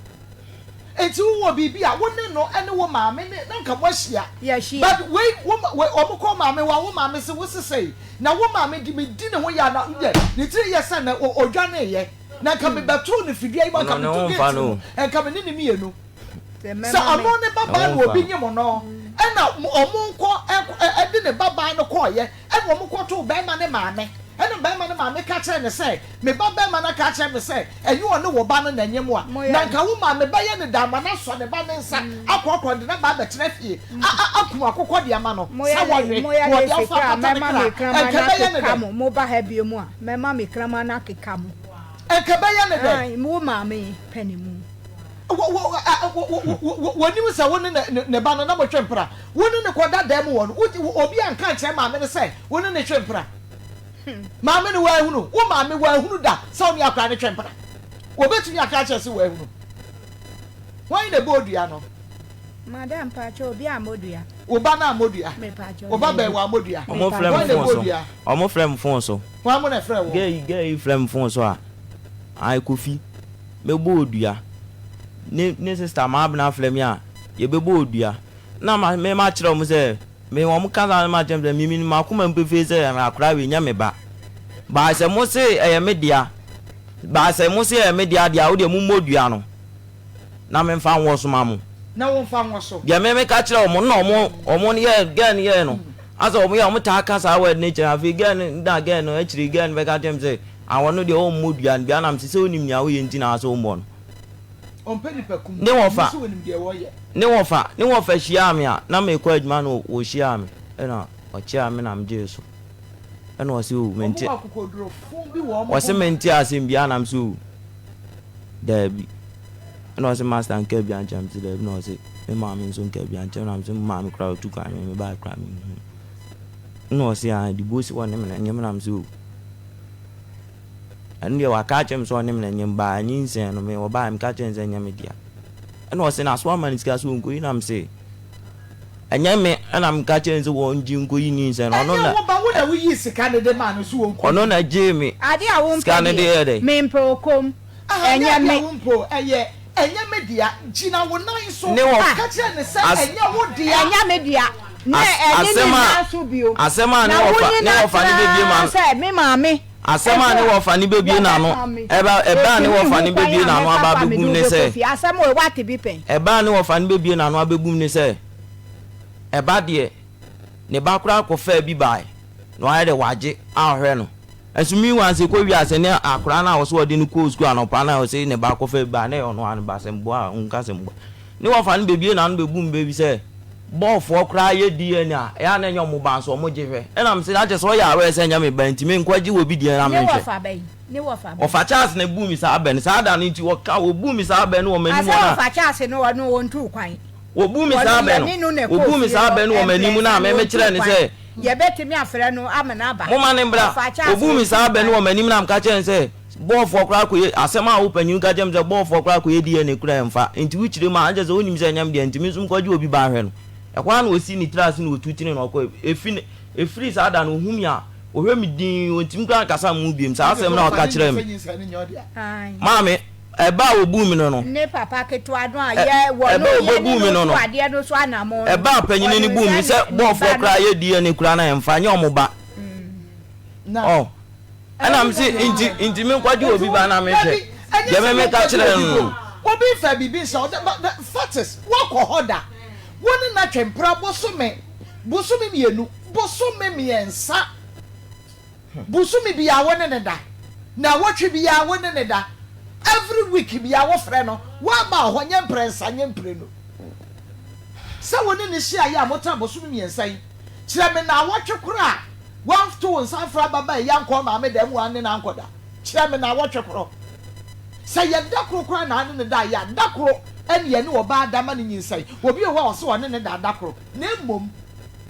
Enti wo wɔ biribi a wo ne no ne wo maame ne na nka mo ahyia Yɛahyia. but wei wo ma wei ɔmo kɔ wo maame hɔ a wo maame se wo se sei na wo maame de me di ne ho yaw na yɛ ne tiri yɛ sɛ na odwane yɛ na nka me bɛtoo no fidua yi mu anka Ɔno me ne to ho mfa gate no no o. mu nka me ne ne mienu. Sɛ Sɛ mɛma ɔno me. ne ba Ne baa ho na mfa obi no. nyem no ɛna ɔmo nkɔ ɛde ne ba baa no kɔɔyɛ ɛna ɔmo kɔ too bɛɛma ne maame ɛna bɛɛma no maame ka kyerɛɛ no sɛ me ba bɛɛma no aka akyerɛ me sɛ ɛnyɛ ɔne wo ba no na ɛnyem wo a na nka wo maame bɛyɛ no dɛ ama no asɔ ne ba ne nsa akɔ akɔ de no aba abɛtena fie a a akum akokɔ de ama no sɛ wɔwe na ɔde afa apata ne kra nka ɛbɛyɛ no dɛn? Mo ba ha bio mu a mɛma me kraman no akeka mo. Nka ɛbɛyɛ no dɛn? Wo maame pɛ ne mu. Wɔnim sɛ wo ne ne ba no na motwe mpena. Wo ne no kɔda dan mu hɔ no, obi anka ankyerɛ maame no sɛ wo ne no twe mpena. Maame no wanhunu. Wo maame wanhunu da sɛ wo ne akwadaa no twe mpena. Wɔbɛtumi aka akyerɛ sɛ wanhunu. Hwan na ɛbɔɔ dua no? Madam mpakyɛ obi ammɔ dua. Wo ba no ammɔ dua? Mepakyɛ Wo ba daabi. bɛn wammɔ dua? Wɔn frɛ Hwan me na phone ɛbɔɔ so. dua? Wɔn frɛ me phone so. Hwan mo na ɛfrɛ wo? Girl yi girl yi frɛ me phone so a, ae Kofi, mɛbɔ odua. Ne ne sister Maabena frɛ me a, yɛbɛbɔ odua. Na ma me makyerɛ wɔn sɛ, me wɔn ka saa na makyerɛ wɔn sɛ, me menim m'akoma mu pefee sɛ akwadaa wei nyɛ me ba. But sɛ mo se ɛyɛ me dea, but sɛ mo se ɛyɛ me dea deɛ a, wo deɛ mommɔ dua no na memfa nwɔ so ma mo. Na womfa nwɔ so. Deɛ me meka kyerɛ wɔn no na wɔn wɔn yɛ girl no yɛɛ no, asɛ wɔn yɛ wɔn taa ka saa word no kyerɛ me. Afei girl no na girl no akyire girl no bɛka kyerɛ me sɛ, ah ɔno deɛ ɔmmɔ dua no bi, ɛna mese sɛ wonim nea woyɛ nti na asɛ wommɔ no. Ɔmpɛ nipa kum. Ne wɔfa. Ɔno nso onim deɛ ɔyɛ. Ne wɔfa, ne wɔfa hyiaa me a na merekɔ adwuma na ɔhyiaa me ɛna ɔkyeaa me na megyee so ɛna ɔse oh mente Wɔn wɔ akokodurofo bi wɔ wɔn ɔse ho. mente asɛm biara na mese oh daabi ɛna ɔse master nka bia nkyerɛ me mese daabi na ɔse me maame nso nka bia nkyerɛ me na mese me maame koraa ɔtu kwan me mebae koraa menhu no ɛna ɔse ah Dibo se ɔne me na nyem na mese oh Ɛno deɛ waka akyerɛ me sɛ ɔne me na nyem baa nyinsɛn no me ɔbaa meka kyerɛ no sɛ ɛnyɛ me dea ɛna ɔse na so ama no sika sɛ ɔnkɔyi na mese ɛnyɛ me ɛna meka kyerɛ no sɛ wɔngye nkɔyi nyinsɛn no ɔno Ɛnyɛ na wo ba wo na woyii sika no de maa no sɛ ɔnkɔyi. ɔno na gyee me Adeɛ a wompɛ sika no de deɛ, yɛɛ dɛn. mempɛ okom. Aha, ɛnyɛ Ɛnyɛ adeɛ a me. wompɛ o, ɛyɛ ɛnyɛ me dea. Gyina wo nan so Ne wɔ ka kyerɛ no sɛ as ɛnyɛ wo dea. Ɛnyɛ me dea, na as ɛne ne asɛm a nan so bio. asɛm a ne Na wɔfa wonyi ne no wɔfa no bɛbie atra ma no sɛ me maame Asɛm a ne Ɛberɛ a wɔfa no bɛbue n'ano, wɔbɛpam me, ɛba, ɛbɛ a enti ne wɔfa menhu no kwan bɛbue a n'ano mɛfa aba so a mede abɛgum wo ne bɛkɔ sɛ, fie. Asɛm wei, woate bi pɛn? ɛbɛ a ne wɔfa no bɛbue n'ano abɛgum ne sɛ, ɛba deɛ, ne ba koraa kɔfaa bi baeɛ, na wayɛ dɛ, wagye a ɔhwɛ no. Nso meanwhile, sɛ ɛkɔ wiase ne akwadaa no a wɔsɛ wɔde no kɔɔ sukuu anɔpa no a wɔsɛ ne ba kɔfaa bi baeɛ, na ɛyɛ ɔno ara ne ba, sɛ mboa a, wonka sɛ mboa. Ne wɔfa no bɛbue n'ano bɛgum bɛ bi sɛ, Bɔɔfoɔ koraa yɛ DNA a, ɛyɛ a na ɛnyɛ wɔn ba nso wɔn gye hwɛ. Ɛna mese na kyerɛ sɛ ɔyɛ aware sɛ ɛnyɛ me ba nti menkɔ gye obi deɛ na Ne menhwɛ. wɔfa bɛn? Ne wɔfa bɛn? Wɔfa Charles na ebuu me saa bɛ no. Saa da no nti wɔka wɔbuu me saa bɛ no wɔ m'anim Asɛ hɔ na. wɔfa Charles no ɔno ɔntuu kwan. Wɔbuu me Ɔno saa bɛ no. yɛne no na ɛkɔɔ Wɔbuu me fie saa hɔ bɛ no wɔ m'anim no a mprɛnsa me no mekyerɛɛ ɔntuu no kwan. sɛ. Yɛbɛtumi afrɛ no ama no aba. Momma no mbra. Wɔfa Charles Wɔbuu me saa ɔntuu bɛ no kwan. wɔ m'anim na meka kyerɛɛ no sɛ bɔɔfoɔ koraa kɔyɛ asɛm a wo panyin ka kyerɛɛ me sɛ bɔɔfoɔ koraa kɔyɛ DNA koraa ɛmfa nti wokyerɛ mu a na kyerɛ sɛ wonim sɛ ɛnyɛ me deɛ nti me nso mekɔgye obi ba ahwɛ no. Ɛhɔ ara na ɔsii ne tiri ase na ɔtu tenee na ɔkɔe. Ɛfi ne, ɛfiri saa da no, ɔhu me a, ɔhwɛ me dinn, ɔntumi koraa nkasa me ho biom. Saa asɛm no a ɔka kyerɛɛ me. Maame, ɛbɛ a ɔbuu me no no. Ne papa ketewa no a yɛ wɔ Ɛbɛ no a yɛ ne ɔbɛbuu me no no to no. adeɛ no so anamɔn no, Ɛbɛ a panyini no ɔnim buu me sɛ sɛ ne ne ba bɔɔfoɔ no. koraa yɛ DNA koraa na ɛmfa, ɛnyɛ wɔn ba. Na. Ɔ, ɛna mese nti, nti menkɔgye obi ba na menhwɛ. Dabi, ɛnyɛ Deɛ sɛ me meka wonkɔgye kyerɛɛ obi no ba no. o. Obi mfa biribi nhyɛ wo da, but the fact is, woakɔ hɔ da. Wo ne no atwe mpena bosome, bosome mmienu, bosome mmiɛnsa. Bosome biara wo ne no da, naawɔtwe biara wo ne no da, every week biara wofrɛ no, woamma wo hɔ nyɛ mprɛnsa nyɛ mprenu. Sɛ wo ne no hyiaeɛ a motena bosome mmiɛnsa yi, kyerɛ me naawɔtwe korɔ a woanto wo nsa amfrɛ ababaa yi ankɔ ɔmaame dan mu anne no ankɔda. Kyerɛ me naawɔtwe korɔ. Sɛ yɛ da koro koraa na ane no daeɛ a, da koro ɛne yɛne ɔbaa da ma no nyinsɛn. Obi wɔ hɔ a ɔse ɔne no da da koro. Na mmom,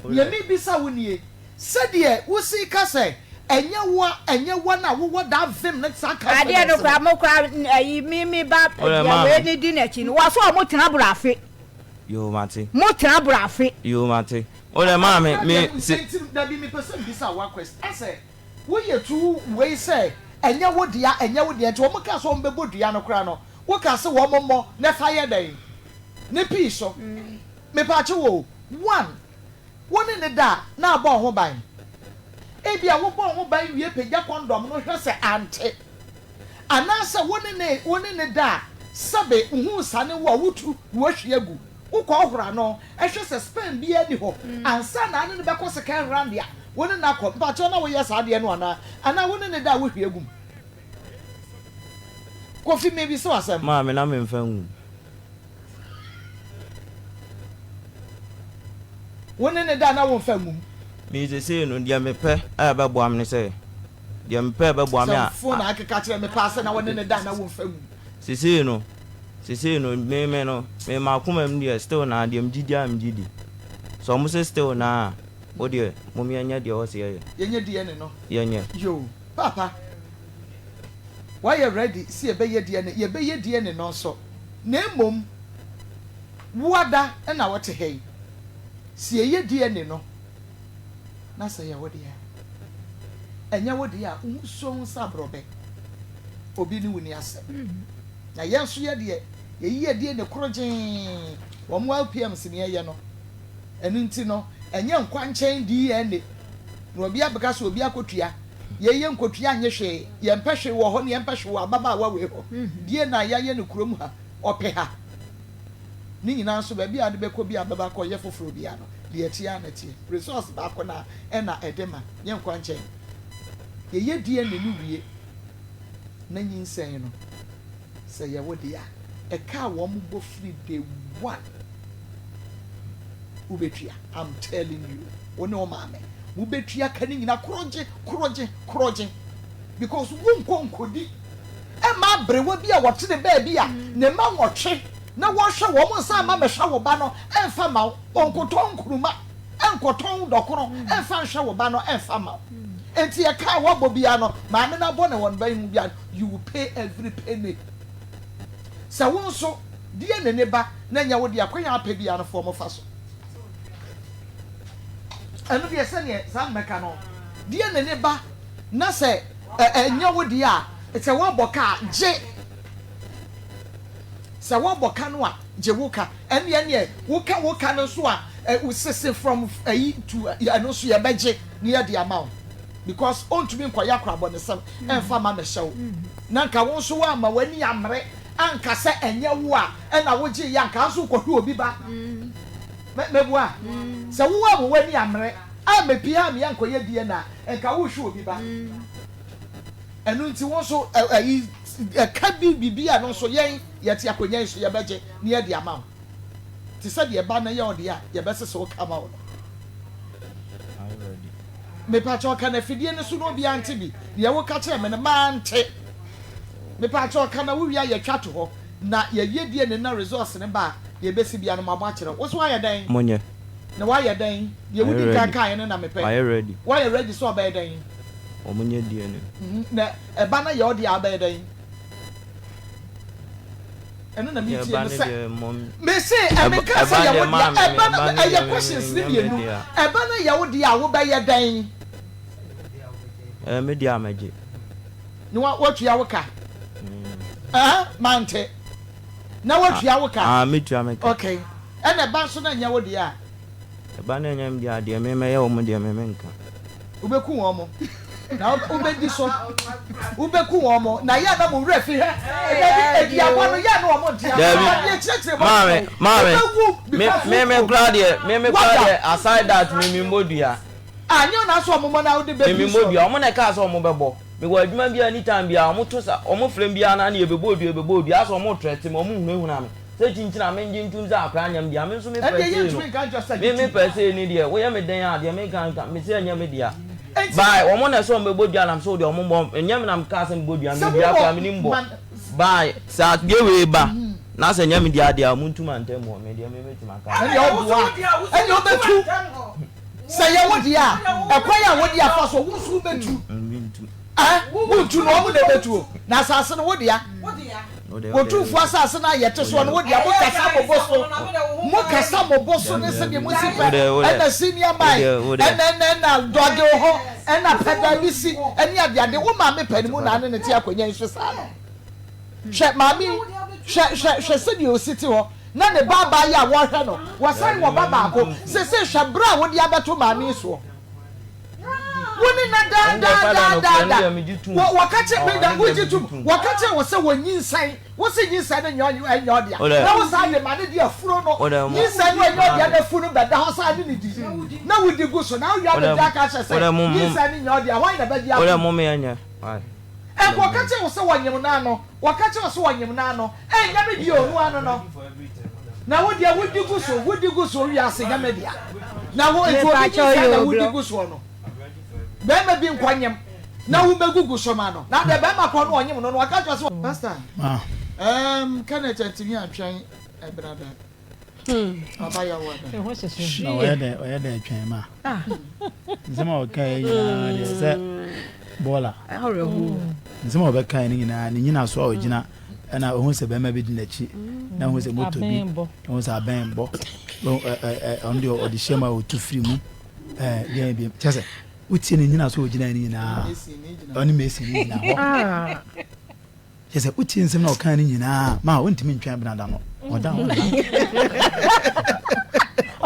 deɛ mebisa wo nie, Sɛdeɛ wosi ka sɛ ɛnyɛ wo a ɛnyɛ wɔn a wowɔ that vim ne saa Adeɛ no confidence no. koraa mo koraa ayi me me ba Wodɛ deɛ maame. wei ne di n'akyi no wɔso ɔmo tena brafe Yoo mate. mo tena brafe. Yoo mate. Wodɛ maame me se. Nti dabi mepɛ sɛ mbisa wo a question asɛ woyɛ too wei sɛ ɛnyɛ wo dea ɛnyɛ wo dea nti wɔn kaa sɛ wɔn bɛbɔ dua no koraa no wo kaa sɛ wɔn mmɔ na ɛfa yɛ dɛn ne pii so mepaakyɛw o one Wo ne no da a, na abɔ wo ho ban. Ebia wobɔ wo ho ban wie pagya kɔndɔm no hwɛ sɛ ante. Anaasɛ wo ne no wo ne no da a, sɛbe wo ho resiane wo a, wotu na woahwie agu. Wokɔhoro ano hwɛ sɛ sperm biara nni hɔ ansa na ne no bɛkɔ second round a wo ne no akɔ. Mpakyɛw na woyɛ saa adeɛ no anaa? Anaa wo ne no da a wohwie gu mu? Kofi mebisa wo asɛm. Maame na memfa ngu mu. Wo ne no da na womfa ngu mu. Me sesei no, deɛ mepɛ a ɛbɛboa me ne sɛ, deɛ mepɛ a ɛbɛboa me a. Sɛ phone na akeka kyerɛ me paa sɛ na wo ne no da na womfa ngu mu. Sesei no, sesei no, me me no, me m'akoma mu deɛ still naa deɛ megye di a megye di. Sɛ wɔn se still naa a, wo deɛ mom yɛnyɛ deɛ ɛwɔ sɛ yɛyɛ. Yɛnyɛ DNA no. Yɛnyɛ. Yoo, paapa, woayɛ ready sɛ yɛbɛyɛ DNA, yɛbɛyɛ DNA no nso. Na mmom wo ada na wote ha yi, sɛ yɛyɛ DNA no na sɛ ɛyɛ wo dea a, ɛnyɛ wo dea a, wo ho sua wo nsa aborɔbɛ. Obi ne wo nni asɛm. Na yɛn nso yɛ deɛ, yɛyi yɛn DNA korogyee, wɔn LPMs ne yɛyɛ no. Ɛno nti no, ɛnyɛ nkwankyɛn DNA na obi abɛka sɛ obi akɔtua. Yei yɛ nkotua nye hwee, yɛmpɛ hwee wɔ hɔ ne yɛmpɛ hwee wɔ ababaawa wei hɔ. Deɛ na yɛayɛ no kurom ha, ɔpɛ ha. Ne nyinaa nso baabi a ade bɛkɔ biara bɛba akɔ yɛ foforɔ biara no, deɛ ɛteɛ ara na ɛteɛ. Resource baako no ara na ɛde ma, nyɛ nkwankyɛn. Yɛyɛ DNA no wie na nyinsɛn no, sɛ ɛyɛ wo dea a, ɛka a wɔn bɔ firi day one wobɛtua. I'm telling you, wo ne wo maame mobɛtua ka no nyina korɔgye korɔgye korɔgye because wonkɔ nkɔdi ɛma aberewa bi a wɔte ne baabi a ne mma nwɔtwe na wɔhwɛ wɔn nsa ama mɛhwɛ wo ba no ɛmfa ma wo, ɔnkɔtɔ nkruma ɛnkɔtɔn dɔkono ɛmfa nhwɛ wo ba no ɛmfa ma wo. Enti ɛka a wɔabɔ biara no maame no abɔ no wɔ ne ba yi ho biara no you will pay every penny. Sɛ wo nso deɛ ne ne ba na ɛnyɛ wo dea kwan a apɛ biara no fa wɔn fa so. Ɛno deɛ sɛdeɛ saa mmɛka no deɛ ne ne ba na sɛ ɛnyɛ wo deɛ a sɛ woabɔ ka a gye sɛ woabɔ ka no a gye wo ka ɛnneɛ ɛnneɛ woka wo ka no nso a sese from ɛyi to ɛno nso yɛbɛgye na yɛde ama wo because ɔntumi nkɔyɛ akorabɔnesɛm ɛmfa ma mɛhyɛ wo na nka wo nso woamma w'ani ammere anka sɛ ɛnyɛ wo a ɛna wogyeeɛ a nka nso wokɔhwɛ obi ba. Mɛboa? Sɛ wo a w'ani ammere ammɛpie ammea nkɔyɛ DNA a, nka worehwɛ obi ba. Ɛno nti wo nso ɛyi ɛka bi biribi a ɛno nso yɛn yɛte akonnwa yi so yɛbɛgye na yɛde ama wo. Te sɛ deɛ ba no yɛ wo deɛ a yɛbɛsese wo ka ma wo no. Mepakyɛw ka no afidie no so na obiara nte bi. Deɛ woka kyerɛ me no mante. Mepakyɛw ka na wowie a yɛtwa to hɔ na yɛyɛ DNA na results no ba a deɛ ɛbɛsi biara no mabɔ akyerɛ wo. Wo nso woayɛ dɛn? Monyɛ. Na woayɛ dɛn? Deɛ Mayɛ wodi kan ready. kaeɛ no na mepɛ. Mayɛ ready. Woayɛ ready sɛ ɔbɛyɛ dɛn? Ɛno na metie no sɛ mese ɛmenka sɛ yɛ wo dea ɛba no ɛyɛ questions ne mmienu ɛba no yɛ wo dea a wobɛyɛ dɛn? Ɛyɛ me dea a mɛgye. Na watua wo ka? Ɛɛ mante. Na watua wo ka? Ah metua me ka. Okay. Ɛna ɛba nso na ɛnyɛ wo dea a? Ɛba na ɛnyɛ me dea a deɛ me mɛyɛ wɔn deɛ me menka. Wobɛku wɔn. Na wobɛdi so. Wobɛku wɔn. Na yɛ a na mo werɛ fi hwɛ. Dabi, aduabɔ no yɛ a na wɔn nte aseɛ. Dabi, Adeɛ kyerɛkyerɛ mu maame, maame, Wobɛwu me, because me, me wo koraa deɛ, me, me koraa Wada. deɛ, aside that, me, me mmɔ dua. Ah, nyɛ wo na asɛ wɔn mmɔ na wode Me, bɛpiri me mmɔ soɔ dua. no. Wɔn na ɛkaa sɛ wɔn bɛbɔ. Mewɔ adwuma biara, anytime biara, wɔn to sa, wɔn frɛ me biara na ne yɛbɛbɔ dua, yɛbɛbɔ dua. Asɛ wɔn retrɛte me, wɔn hunahuna me. Sɛ kyinkyin a mengye ntom sɛ akora nyɛ me dea, me nso me Ɛndeɛ pɛ sei no, yɛntumi nka nkyerɛ sɛ me gye me tom. pɛ sei no deɛ, woyɛ me dɛn a, deɛ meka nka, mese ɛnyɛ me dea. Enti. By, wɔn na ɛsɛ wɔn bɛbɔ dua nam so deɛ wɔn mmɔ, ɛnyɛ me na mekaa sɛ mebɔ dua, Sɛ me dua wowɔ koraa menim bɔ. man. By, sɛ adeɛ wei ba, na sɛ ɛnyɛ me dea deɛ a, montu mantam hɔ, me deɛ me mɛtumi aka. Ɛndeɛ woboa, ɛndeɛ wobɛtu. Sɛ ɛyɛ wo deɛ a, ɛkwan a wode afa so, wo nso wobɛtu. Mentu. Ɛɛ, wontu no, wɔn na ɛbɛtu o. Na asase no, wo dea. Otumfoɔ asase no a yɛte soɔ no, wo dea. Mokasa mo bo so, mokasa mo bo so ne sɛdeɛ mosi pɛ, ɛna senior man, ɛna ɛna ɛna dɔge wo ho, ɛna pɛ baabi si, ɛne adeade. Wo maame pɛ ne mu na ne ne te akonnwa yi so saa no. Hwɛ maame yi, hwɛ hwɛ hwɛ sɛdeɛ ɔsi te hɔ, na ne ba abaayewa a wɔhwɛ no, wɔsan wɔ ba baako. Seesei hwɛ berɛ a wode abɛto maame yi soɔ. Wo ne na daa daa daa daa da. Wɔ wɔka kyerɛ me da wogye tom. Wɔka kyerɛ wo sɛ wɔnyinsɛn. Wo se nyinsɛn no nyɛ ɛnyɛ ɔdea. Na wo saa de ma ne de afuro no. Nyinsɛn no ɛnyɛ ɔdea na afuro no bɛda hɔ saa ne ne di. Na wodi gu so. Na wowie abɛgye aka akyerɛ sɛ nyinsɛn no nyɛ ɔdea. Hwan na bɛgye atom? Nka ɔka kyerɛ wo sɛ wɔnyem no ano. Wɔka kyerɛ wo sɛ wɔnyem no ano. Ɛnyɛ me deɛ o, no ano no. Na wo deɛ wodi gu so, wodi gu so, wiase nyɛ me dea. Na wo nti obi nyinsɛn na wodi gu soɔ no. Bɛrima bi nkɔ nyem na wo bɛgugu so ma no. Na deɛ bɛrima korɔ no ɔnyem no no, ɔka kyerɛ sɛ. Pastor, ɛɛm, Kenneth antumi antwɛn ɛbenada. Papa yɛ wo ada. Na ɔyɛ dɛ ɔyɛ dɛ twɛn ma. Nsɛm a ɔka yɛ nyinaa deɛ sɛ bɔɔla. Nsɛm a ɔbɛka yɛ no nyinaa ne nyina so a ɔgyina ɛna ɔhu sɛ bɛrima bi di n'akyi na ɔhu sɛ moto bi ɔhu sɛ abɛn bɔ ɔno deɛ ɔde hyɛ mu a ɔtu firi mu ɛɛ deɛ bi kyɛ sɛ wotie ne nyina so a ɔgyina yɛ no nyinaa ɔne mesi ne nyina hɔ. Kyerɛ sɛ wotie nsɛm na ɔkaa no nyinaa ma wontumi ntwɛn benada no ɔda hɔ da.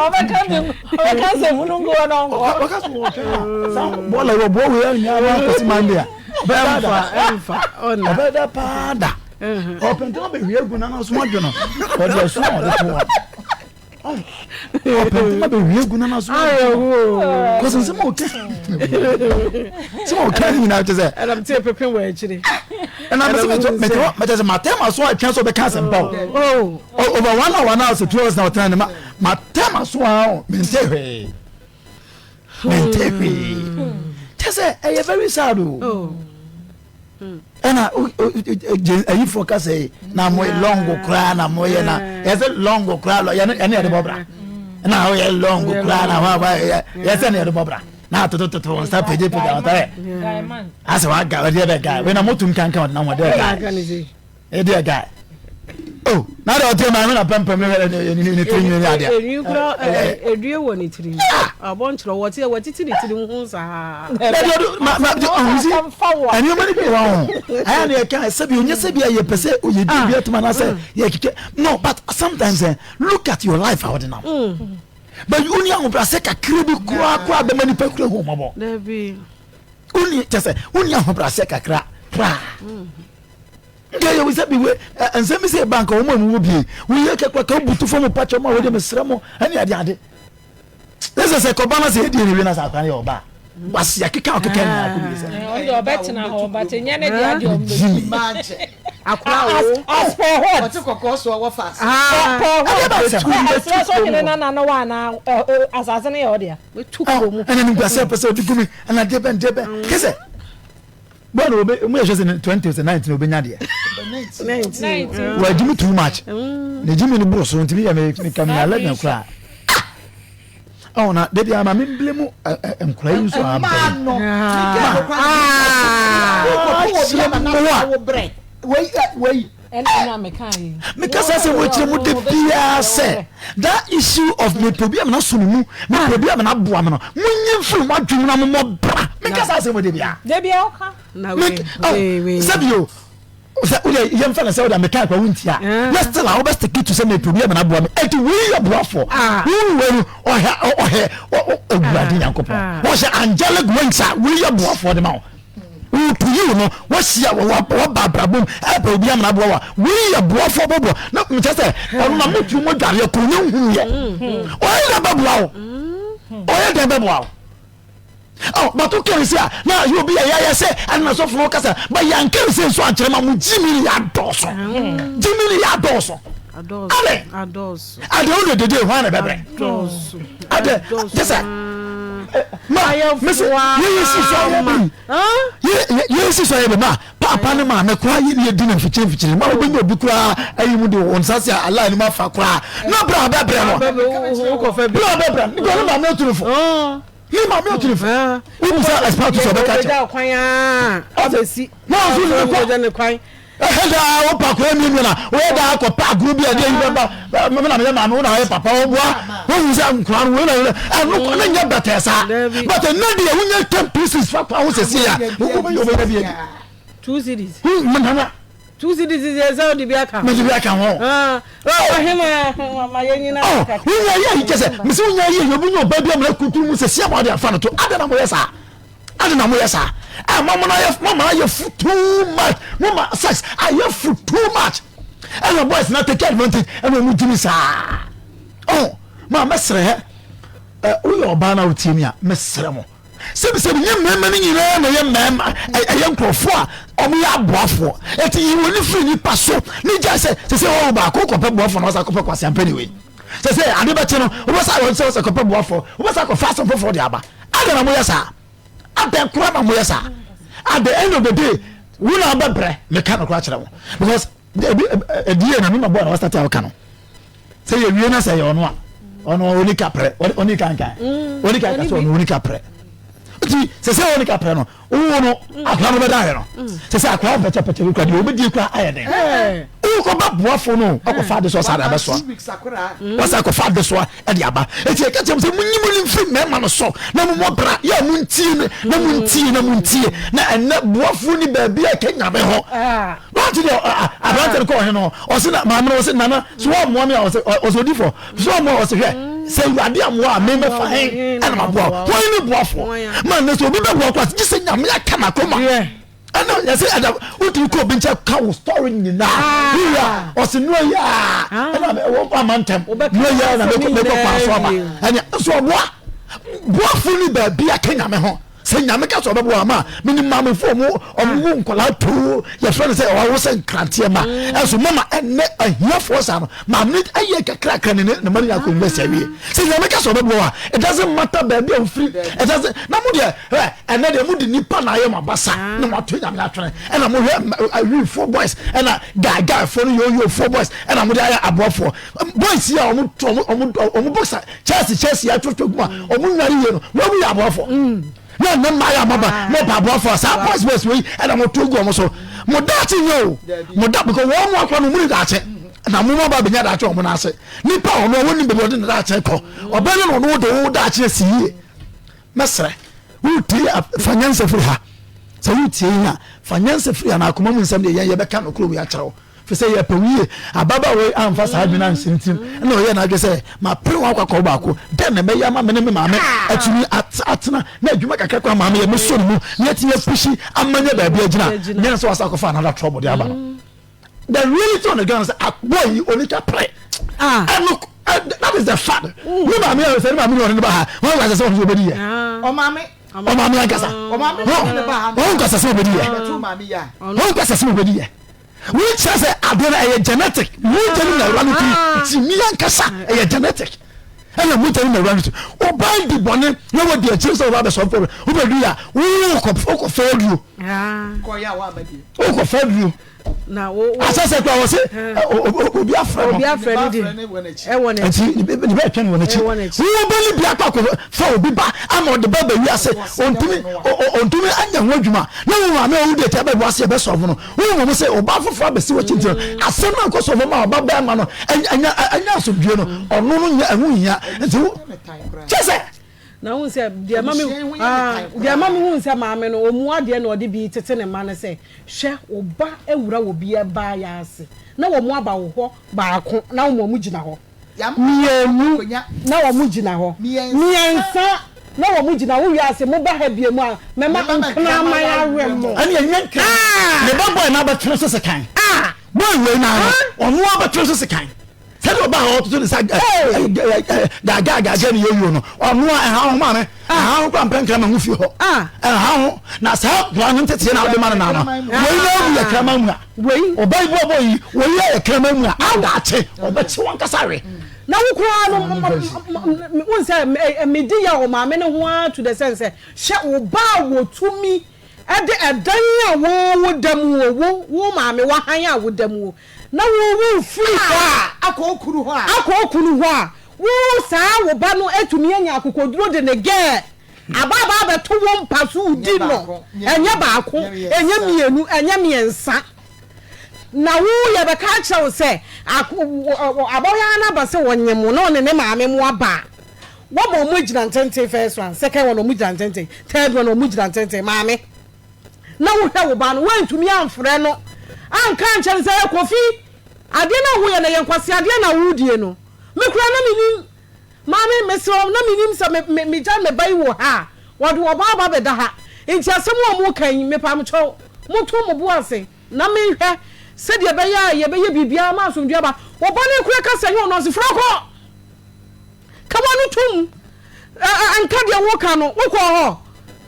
Ɔbɛka bi ɔbɛka sɛ hunu ngu hɔ na ɔnkɔ. Ɔka sɛ wɔtwɛn a saa bɔɔla yi ɔboɔ wei anyɛ ara akɔsi Monday a ɔbɛda da ɛmfa ɔnna ɔbɛda paa da ɔpɛntɛn ɔbɛhwie agu nana so adwo no ɔde ɛso a ɔde to hɔ. Ɔpɛ ntoma bɛhwie gu nana so kɔsɛ nsɛm a ɔka nsɛm a ɔka ne nyinaa kyɛ sɛ ɛnam te pepe wɔ akyire ɛnam sɛ mete hɔ mɛkyɛ sɛ matɛm aso a ɛtwɛn sɛ ɔbɛka asɛmpa o over one hour now sɛ 2 hours na ɔtena ne ma matɛm aso a o mente hwee mente hwee kyɛ sɛ ɛyɛ very sad o ɛna ayifoɔ kasa yi na mo lɔngo koraa na mo yɛ na yɛsɛ lɔngo koraa lɔ yɛne yɛne yɛde bɔ bra na ɔyɛ lɔngo koraa na hɔ yɛ yɛsɛ ne yɛde bɔ bra na atotototo wɔn nsa pegyapegya wɔn nsa yɛ asɛ waga ɔdeɛ bɛ guy wei na moto nkankan ɔde na wɔn deɛ guy. Ɛdi ɛga. Oh, na de ɔte maame na pɛmpɛm ne ne ne ne tiri nwini adeɛ. Enwi kura edue wɔ ne tiri. Abɔ nkyerɛ wɔte wɔtete ne tiri ho saa. Ɛdi ɔdo ma ma ɔho si ɛnneɛma no bi wɔ ho. Ayɛ na yɛka sɛbi onye sɛbi a yɛpɛ sɛ yɛ di bi atuma na sɛ yɛ kekɛ no but sometimes eh, look at your life a wɔde nam. But wonni ahobrɛasɛ kakra bi koraa koraa bɛma nipa kura hu ɔmɔbɔ. Wonni kyɛ sɛ wonni ahobrɛasɛ kakra koraa. Nka yɛ sɛ bi we nsɛm bi sɛ ba nka wɔn a wɔwɔ bie woyɛ kɛkɛ ka wobutu fam pakyɛ mu a wode mesrɛ mo ɛne ade ade ne sɛ sɛ kɔba no sɛ ɛdie ne wie na sɛ akora no yɛ ɔba wasi akeka ɔkeka nyinaa kɔ wie sɛ ɔno ɔbɛtena hɔ but nyɛ ne deɛ adeɛ ɔmbɛtu akora wo as for what ɔte kɔkɔɔ so ɔwɔ fast for what ɛsrɛ so hene na na no wa na asase no yɛ ɔdea ɛna nimguasɛ pɛ sɛ ɔde gu mi ɛna deɛ bɛn deɛ bɛn kɛsɛ Bɔɔl no obe mu yɛ sɛ 20 sɛ 19 obenya deɛ. 19. Wɔ gyimi too much. Ne gyimi no boro so ntumi yɛ me me kam na 11 koraa. Oh na de bia ma me mble mu nkora yi nso abɛn. Ma no. Ah. Wei wei. Mekasa sɛ wɔkyerɛ mu da biara sɛ that issue of mepɛ obi a mena so ne mu, mepɛ obi a mena boa me no, monyi mfiri mo adwene mu na mommɔ bra. Mekasa asɛm wɔ da biara. Sɛbio sɛ wode yɛmfa no sɛ wode meka akwa wontia na still a wobɛ stick to sɛ mepɛ obi a mena boa me. Ɛnti wei yɛ boafoɔ. Wowei no ɔhɛ ɔhɛ awurade Nyankopɔn. Ɔhyɛ angelic wings a wei yɛ boafoɔ de ma wo. Wotu yiw no, woahyia wɔba abrabɔ mu ɛpɛ obi amena aboa wa. Wei yɛ boafoɔ bɔbɔ. Na mekyɛ sɛ ɔno na motu mo dwareɛ koro nyɛ nhunu yɛ. Ɔyɛ dɛ bɛboa wo. Ɔyɛ dɛ bɛboa wo. Oh, but woka ne sɛ a na yɛ obi yɛ yɛyɛ sɛ ɛna na sɔfo no kasa ba yɛnka ne sɛ nso ankyerɛ ma mo gyimi ne yɛ adɔɔso. Gyimi ne yɛ adɔɔso. Ade. Ade wo de dede hwan na bɛbrɛ. Ade kyɛ sɛ ma mese yɛyɛ si so ayɛ bi yɛyɛ si so ayɛ bi ma paapa ne maame koraa yɛ ne yɛdi no mfikyire mfikyire ma wobɛnya obi koraa ayi mu de wɔn nsa se ala anim afa koraa na berɛ a bɛbrɛ no berɛ a bɛbrɛ no ne maame atu no fo ne maame atu no fo wobisa expert sɛ ɔbɛka kyerɛ na ɔso ne kɔ Ɛhɛ daa wo pa kora miamia na woyɛ daa kɔ pa agorɔ bi a ɛde ayi bɛba me na meyɛ maame wo na ayɛ papa wo boa wohu sɛ nkora no wei na wei ɛno kɔ ne nyɛ bɛtɛɛ saa but ɛnɛ deɛ wonya ten pieces fa kwan ho sɛsie a wobɛyɛ wobɛnya bi adi two cities nana two cities yɛ sɛ wode bi aka mede bi aka ho wonya yɛ ayi kyɛ sɛ mesɛ wonya yɛ yɛ obi nya ɔba bi amena kuntun mu sɛsie a ma wode afa no to adɛn na moyɛ saa Adi na mo yɛ saa. Ɛ mo mo ayɛ mo ma ayɛ fu too much. Mo ma sex ayɛ fu too much. Ɛna boys na take advantage ɛna ɔmo gyimi saa. Oh ma mɛsrɛ hɛ. Ɛ woyɛ ɔbaa na wotie mi a mɛsrɛ mo. Sɛbisɛbi nyɛ mmarima no nyinaa na ɛyɛ mmarima ɛyɛ nkurɔfoɔ a wɔn yɛ aboafoɔ. Eti yi wɔn firi nipa so ne gya sɛ sɛ sɛ wɔn baako kɔpɛ boafoɔ na wɔsa kɔpɛ kwasi ampɛ wei. Sɛ sɛ ade bɛkye no wɔbɛsa wɔn sɛ wɔsɛ kɔpɛ boafoɔ wɔbɛsa kɔfa asɛm foforɔ de aba. Adɛn na moyɛ saa? Adɛn koraa na moyɛ saa? At the end of the day, wo na wobɛbrɛ. Meka no koraa kyerɛ wo because ebi ɛdi yɛ na mi ma bɔ na wasate a ɔka no sɛ yɛ wie na sɛ yɛ ɔno a ɔno ɔni kaprɛ ɔni kankan ɔni kankan sɛ ɔno ɔni kaprɛ nti sɛ sɛ ɔni kaprɛ no wo no akora no bɛda ayɛ no sɛ sɛ akora pɛkyɛpɛkyɛ bi kura deɛ ɔbɛdie kura ayɛ den wokɔba boafo no ɔkɔfa ade so ɔsa de abɛsoa wɔsa akɔfa ade soa ɛde aba eti ɛka kyerɛ mo sɛ monyi mo ni mfiri mmarima no so na mommɔ bra yɛ a montie me na montie na montie na ɛnɛ boafo ni baabi a ɛka nyame ho wɔnte deɛ aberante no kɔ ɔhene no ɔse na maame no ɔse nana so wɔmmoa me a ɔse ɔse odifoɔ so wɔmmoa ɔse hwɛ sɛ awurade amoa a memɛfa he ɛna maboa wɔn ne boafoɔ ma nnɛ sɛ obi bɛboa kɔ gye sɛ nyame aka n'akoma ɛna yɛsɛ ɛda wotumi kɔ obi nkyɛn ka wo story nyinaa ah. wowia ɔse nua yi a ah. ɛna wɔ ama ntɛm nua yi a na mekɔ mekɔ kwan so aba ɛna nso ɔboa boafo ni baabi aka nyame ho sɛ nyame ka sɛ ɔbɛboa ama menim maamefo ɔmo ɔmo wo nkɔlaa too yɛfrɛ no sɛ ɔwo sɛ nkranteɛ ma mm. ɛnso mama ɛnɛ ahiafoɔ saa no maame no ayɛ kakrakra ne ne ma no nyɛ akɔ university awie sɛ nyame ka sɛ ɔbɛboa wa it doesn't matter baabi a wofiri it doesn't na mo deɛ Hwɛ, ɛnɛ deɛ mode nipa na ayɛ mo abasa na moato nyame atwene, ɛna mohwɛ awifoɔ boys ɛna gaagaefoɔ no yoyofoɔ boys ɛna mode ayɛ aboafoɔ boys yi a ɔmo to ɔmo ɔmo ɔmo boxer Chelsea Chelsea atwotwo gu a ɔmo nware yie no wɔn mu yɛ aboafoɔ mm. na ɛnɛ mmaa yɛ amaba mo pa aboafoɔ saa boys boys wei ɛna mo to gu ɔmo so mo daakye nyɛ o mo da because wɔn mo akora no mo ni daakye na mo mo aba abɛnya daakye wɔn n'ase nipa ɔno ɔwɔ ni baabi ɔde ne daakye kɔ ɔbɛn no na ɔno de wo daakye asi yie. Mɛsrɛ, woretie a, fa nyansa firi ha. Sɛ woretie yɛn a, fa nyansa firi ha, na akoma mu nsɛm deɛ, yɛn yɛbɛka nokorɛ wei akyerɛ wo, firi sɛ yɛpɛ wo yie. Ababaawa yi amfa saa adwene anhyɛ ne tirim, ɛnna ɔyɛɛ n'adwene sɛ, Mapere wɔn akɔ akɔwo baako, dɛn na mɛyɛ ama me ne me maame atumi atena, na adwuma kakra koraa maame yɛ, mɛsɔ ne mu, na yɛatumi apushi ama anya baabi agyina, nyɛ sɛ wasan akɔfa another trouble de aba no. The reality on the ground sɛ aboa yi onitwa pere. Ɛno that is the fact. Ne maame yɛ sɛ ne maame ni ɔne ne ba ha wɔn nkasa sɛ ɔno ɔbɛdi yɛ. Ɔmaame. Ɔmaame ankasa. Ɔmaame na ɔne ne ba ha. Wɔn nkasa sɛ ɔbɛdi yɛ. Wɔn nkasa sɛ ɔbɛdi yɛ. Wọ́n kyerɛ sɛ adeɛ no ɛyɛ genetic. Mogya no na ɛwura no ti ti mi ankasa ɛyɛ genetic. Ɛna mogya no na ɛwura no ti. Ɔbaa di bɔne na wɔdi akyire sɛ ɔba abɛsɔn problem. Wobɛdu yɛ a wokɔ fɛ aduro. Wokɔ fɛ aduro. Na wo wo. Asɛ sɛ kura wɔ se obi afrɛ no. Obi afrɛ no di ɛwɔ n'akyi. Nti ne bɛ twɛn wɔ n'akyi. Wo bɛ ne bi akɔ akɔ fa obi ba ama ɔde ba bɛ wiase ontumi ontumi anya ho adwuma na wo maame a ɔwɔ deɛ bɛ wase ɛbɛ sɔfo no wo wɔn sɛ ɔba foforɔ abɛsi wɔ kyinkyini asɛm na nkɔ sɔfo ma ɔba bɛrima no ɛnya ɛnya asomdue no ɔno no nyɛ ɛho hia nti wo kyɛ sɛ. Na wohu sɛ deɛ ɛma me ah, deɛ ɛma mehu sɛ maame no ɔmu adeɛ na ɔde bi tete ne mma no sɛ hwɛ wo ba awura wɔ bi ɛbaa yɛ ase na wɔn aba wo hɔ baako na wɔn wɔn gyina hɔ mmienu na wɔn gyina hɔ mmiɛnsa na wɔn gyina hɔ wie ase mo ba ha bie mu a mɛma nkraman awe mo. Ɛne ɛnyɛ nkraman ne ba bɔɔ na abɛtene so sekan bɔɔ wei na ɔno abɛtene so sekan. Sɛdeɛ ɔbaa hɔ ɔtoto ne nsa gaagaa gaagaa ne yɛyio no ɔno a ɛha ho maame ɛha ho kora mpɛ nkrama ho fie hɔ ɛha ho na saa kora no nteteɛ na wode ma no naa no wei na amu yɛ krama mu a ɔba yi bɔbɔ yi wei yɛ krama mu a adaakye ɔbɛkye wɔn kasa we na wo koraa no wo sɛ medi yɛ ɔmaame no ho ara to the sense sɛ hyɛ wo ba a wɔtumi de ɛdan a wo woda mu o wo wo maame wahan a woda mu o na wo wo firi hɔ a akɔ okunu hɔ a akɔ okunu hɔ a wo saa wo ba no atumi anya akokoduro de ne gɛɛ aba aba abɛto wo mpa so wodi no ɛnyɛ baako ɛnyɛ mmienu ɛnyɛ mmiɛnsa na wo yɛbɛka akyerɛ wo sɛ abɔyaa no aba sɛ wɔnyem wo na ɔne ne maame mo aba a wɔma ɔmo agyina ntenten first one second one ɔmo gyina ntenten third one ɔmo gyina ntenten maame na wohwɛ wo ba no, woantumi amfrɛ no anka ankyerɛ no sɛ, Ɛ, Kofi, adeɛ no a woyɛ no, ɛyɛ nkwaseadeɛ na woredie no. Me koraa na mennim. Maame, mesrɛ wo, na mennim sɛ me, me, megya me ba yi wɔ ha a, wɔde ɔbaa aba abɛda ha. Enti asɛm a moreka yi, mepamokyɛw, monto mo bo ase na menhwɛ sɛdeɛ ɛbɛyɛ a yɛbɛyɛ biribiara ma asomdwoeɛ aba. Wo ba no koraa ka sɛ ɛnyɛ ɔno a, ɔse, Frɛ kɔ! Ka w'ano tom. Nka deɛ woka no. Wokɔɔ hɔ?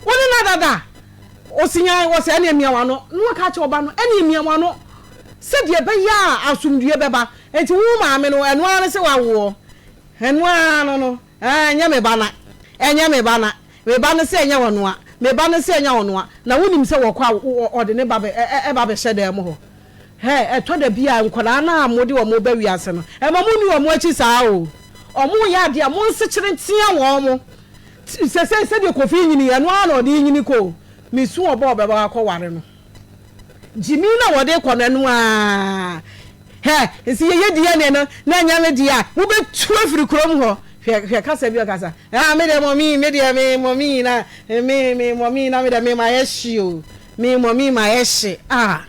Wo ne no adada? Ɔsi nyan, ɔsɛ ɛneɛ mia w'ano. Na waka akyerɛ ɔba no, ɛneɛ mia w'ano. Sɛdeɛ ɛbɛyɛ a asomdwoeɛ bɛba. Enti wo maame no, ɛno ara ne sɛ wawoɔ. Ɛno ara no no, ɛnyɛ me ba na, ɛnyɛ me ba na. Me ba no sɛ ɛnyɛ ɔnoa, me ba no sɛ ɛnyɛ ɔnoa. Na wonim sɛ wɔkɔ a, ɔde ne ba bɛ, ɛba bɛhyɛ dan mu hɔ. Hɛ, ɛtɔ da bi a nkwadaa no a mode wɔn reba wiase no, mma monni wɔn akyi saa o. Wɔreyɛ adeɛ a, monsekyere ntea wɔn. Sɛsɛi sɛdeɛ Kofi renyini yi, ɛno ara na ɔde renyini kɔ o. Mesu ɔba a ɔbɛba akɔware no. Gyimi no a wɔde rekɔ no, ɛno ara. Hɛ, nsi yɛyɛ DNA no na ɛnyɛ me deɛ a, mobɛtu afiri kurom hɔ. Hwɛ, hwɛ kasa bi a ɔkasa. Ah, me deɛ mɔmi, me deɛ me mɔmi na, me, me mɔmi na me deɛ me mayɛ hye o. Me mɔmi mayɛ hye. Ah.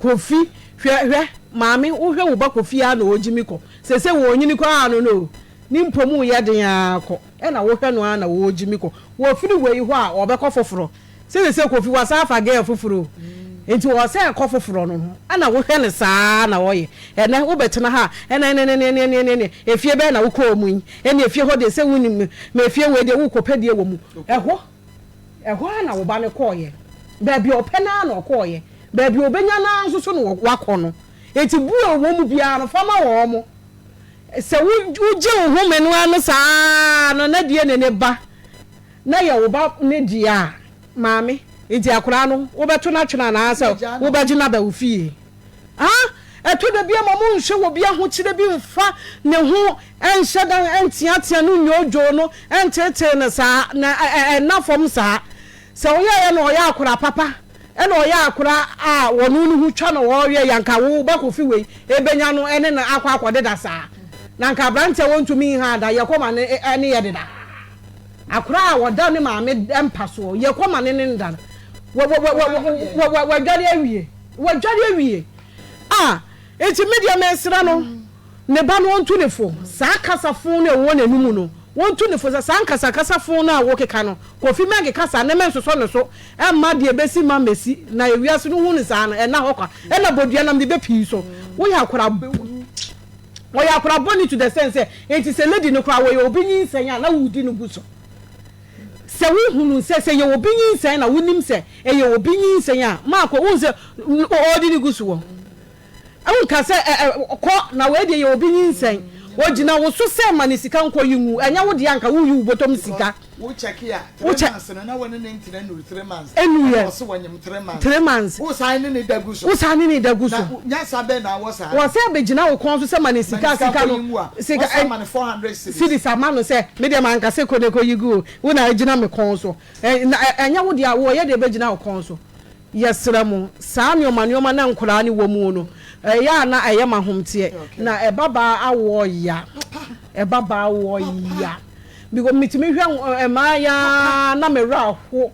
Kofi, hwɛ, hwɛ, maame, wohwɛ wo ba Kofi ara na ɔregye me kɔ. Seesei wɔrenyini kɔ ara no no o, ne mpɔ mu reyɛ den ara kɔ, ɛna wohwɛ no ara na ɔregye me kɔ. Wɔfiri wei hɔ a, ɔbɛkɔ foforɔ. Sɛ seesei Kofi wasan afa girl foforɔ o, nti ɔsɛ kɔ foforɔ no ho, ɛna wohwɛ no saa ara na ɔyɛ. Ɛnnɛ, wobɛtena ha a, ɛna ɛne ne ne ne ne ne, efie bɛn na wokɔɔ mu yi? Ɛnna efie hɔ deɛ sɛ wonim me, efie wei deɛ worekɔpɛ deɛ wɔ mu. Ɛhɔ. Ɛhɔ ara na wo ba no kɔeɛ. Baabi a ɔpɛ no ara na ɔkɔeɛ. Baabi a ɔbɛnya no ara nso so na wakɔ no. Enti bu a ɛwɔ mu biara no, fa ma wɔn. Sɛ wogye wo home no ano saa ara no, na deɛ ne ba, na yɛ wo ba no deɛ a, maame, enti akwadaa no, wobɛto no atwene anaasɛ wobɛgye no aba wo fie? Ah, ɛtɔ da bi a ma monhwɛ obi ahokyerɛ bi mfa ne ho nhyɛ da nteatea no nnwoodwoo no nteetee no saa, na ɛnna fam saa. Sɛ woyɛeɛ na ɔyɛ akora papa, ɛna ɔyɛ akora a ɔno ne ho twa na ɔyɛ yɛ anka wo ba Kofi wei ɛbɛnya no ɛne no akɔ akɔdeda saa. Na anka aberanteɛ wɔntumi nha da, yɛkɔ ma no ɛne yɛ deda. Akora a ɔda ne maame mpa soɔ, yɛkɔ ma ne ne da no, wadware awie. Wadware awie a, enti me deɛ mesrɛ no, ne ba no ɔntu ne fo. Saa kasa fo no a ɛwɔ n'anum no, ɔntu ne fo sɛ saa nkasakasa fo no a wokeka no, Kofi mɛnkeka saa na mɛnsosɔ ne so mma deɛ ɛbɛsi mma mmɛsi, na ewiase no hu no saa no, ɛnna hɔ kwa. Ɛnna bodua nam de bɛpii so. Woyɛ akora, wɔyɛ akora bɔne to the sense sɛ, enti sɛ lady no koraa wɔyɛ obi nyinsɛn a na wodi no gu so. Sɛ wohunu sɛ, sɛ ɛyɛ obi nyinsɛn na wonim sɛ ɛyɛ obi nyinsɛn a, Marko, wohu sɛ ɔredi ne gu soɔ. Wonka sɛ, ɛ, ɛ, kɔ, na wei deɛ ɛyɛ obi nyinsɛn. Ɔgyina wo so sɛ ma ne sika nkɔyi ngu. Ɛnyɛ wo deɛ anka woreyi wo bɔtɔm sika. Wo check a, Wo three check- months no na wɔne ne ntena nuru 3 months. Ɛnu yɛ. Ɛna ɔse wɔnyem 3 months. 3 months. Wo san ne ne da gu so. Wo saa ne ne da gu so. Na nyansa bɛn na awɔ saa? Wɔ sɛ bɛgyina wo kɔn so sɛ ma ne sika sika no mu a, sika wɔsan ma ne 400 cedis. Cedis ama no sɛ me deɛ manka sɛ kɔ ne kɔ yi gu o, wo na agyina me kɔn so. Na ɛnyɛ wo deɛ a wɔyɛ deɛ bɛgyina wo kɔn so. Yɛsrɛ mo, saa nneɛma nneɛma na nkoraa ne wɔ mu no, ɛyɛ a na ɛyɛ ma homteɛ na ɛba baa awoɔ ya, ɛba baa awoɔ ya, because metumi hwɛ mmaa yaa na me werɛ aho.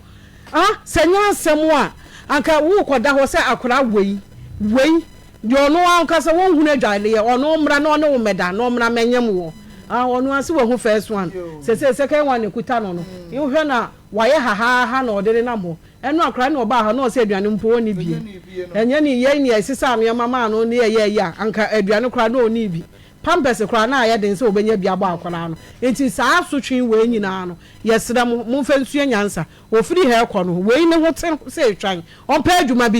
Ah, sɛ nyɛ asɛm a anka wokɔda hɔ sɛ akwaraa wei wei deɛ, ɔno ankasa wɔnhunu adwareɛ, ɔno mmra na ɔne wo mmɛda na ɔmmra mɛnyɛm wɔ. Ah, ɔno ase wahu first one, sɛ second one ekuta no, wohwɛ na wayɛ hahaha na ɔde ne nam hɔ. Ɛno akwaraa na ɔbaa ha na ɔsɛ aduane mpo ɔnni bie. Ɛnyɛ ne yɛn ne ɛsesa nneɛma maa no ne ɛyɛ ɛyɛ a, anka aduane koraa na ɔnni bi, pampers koraa na ayɛ den sɛ ɔbɛnya bi abɔ akwaraa no. Nti saa asotwe wei nyinaa no, yɛsrɛ mo, momfa nsua nyansa. Ofiri ha ɛkɔ no, wei ne ho te sɛ etwan, ɔmpɛ adwuma bi.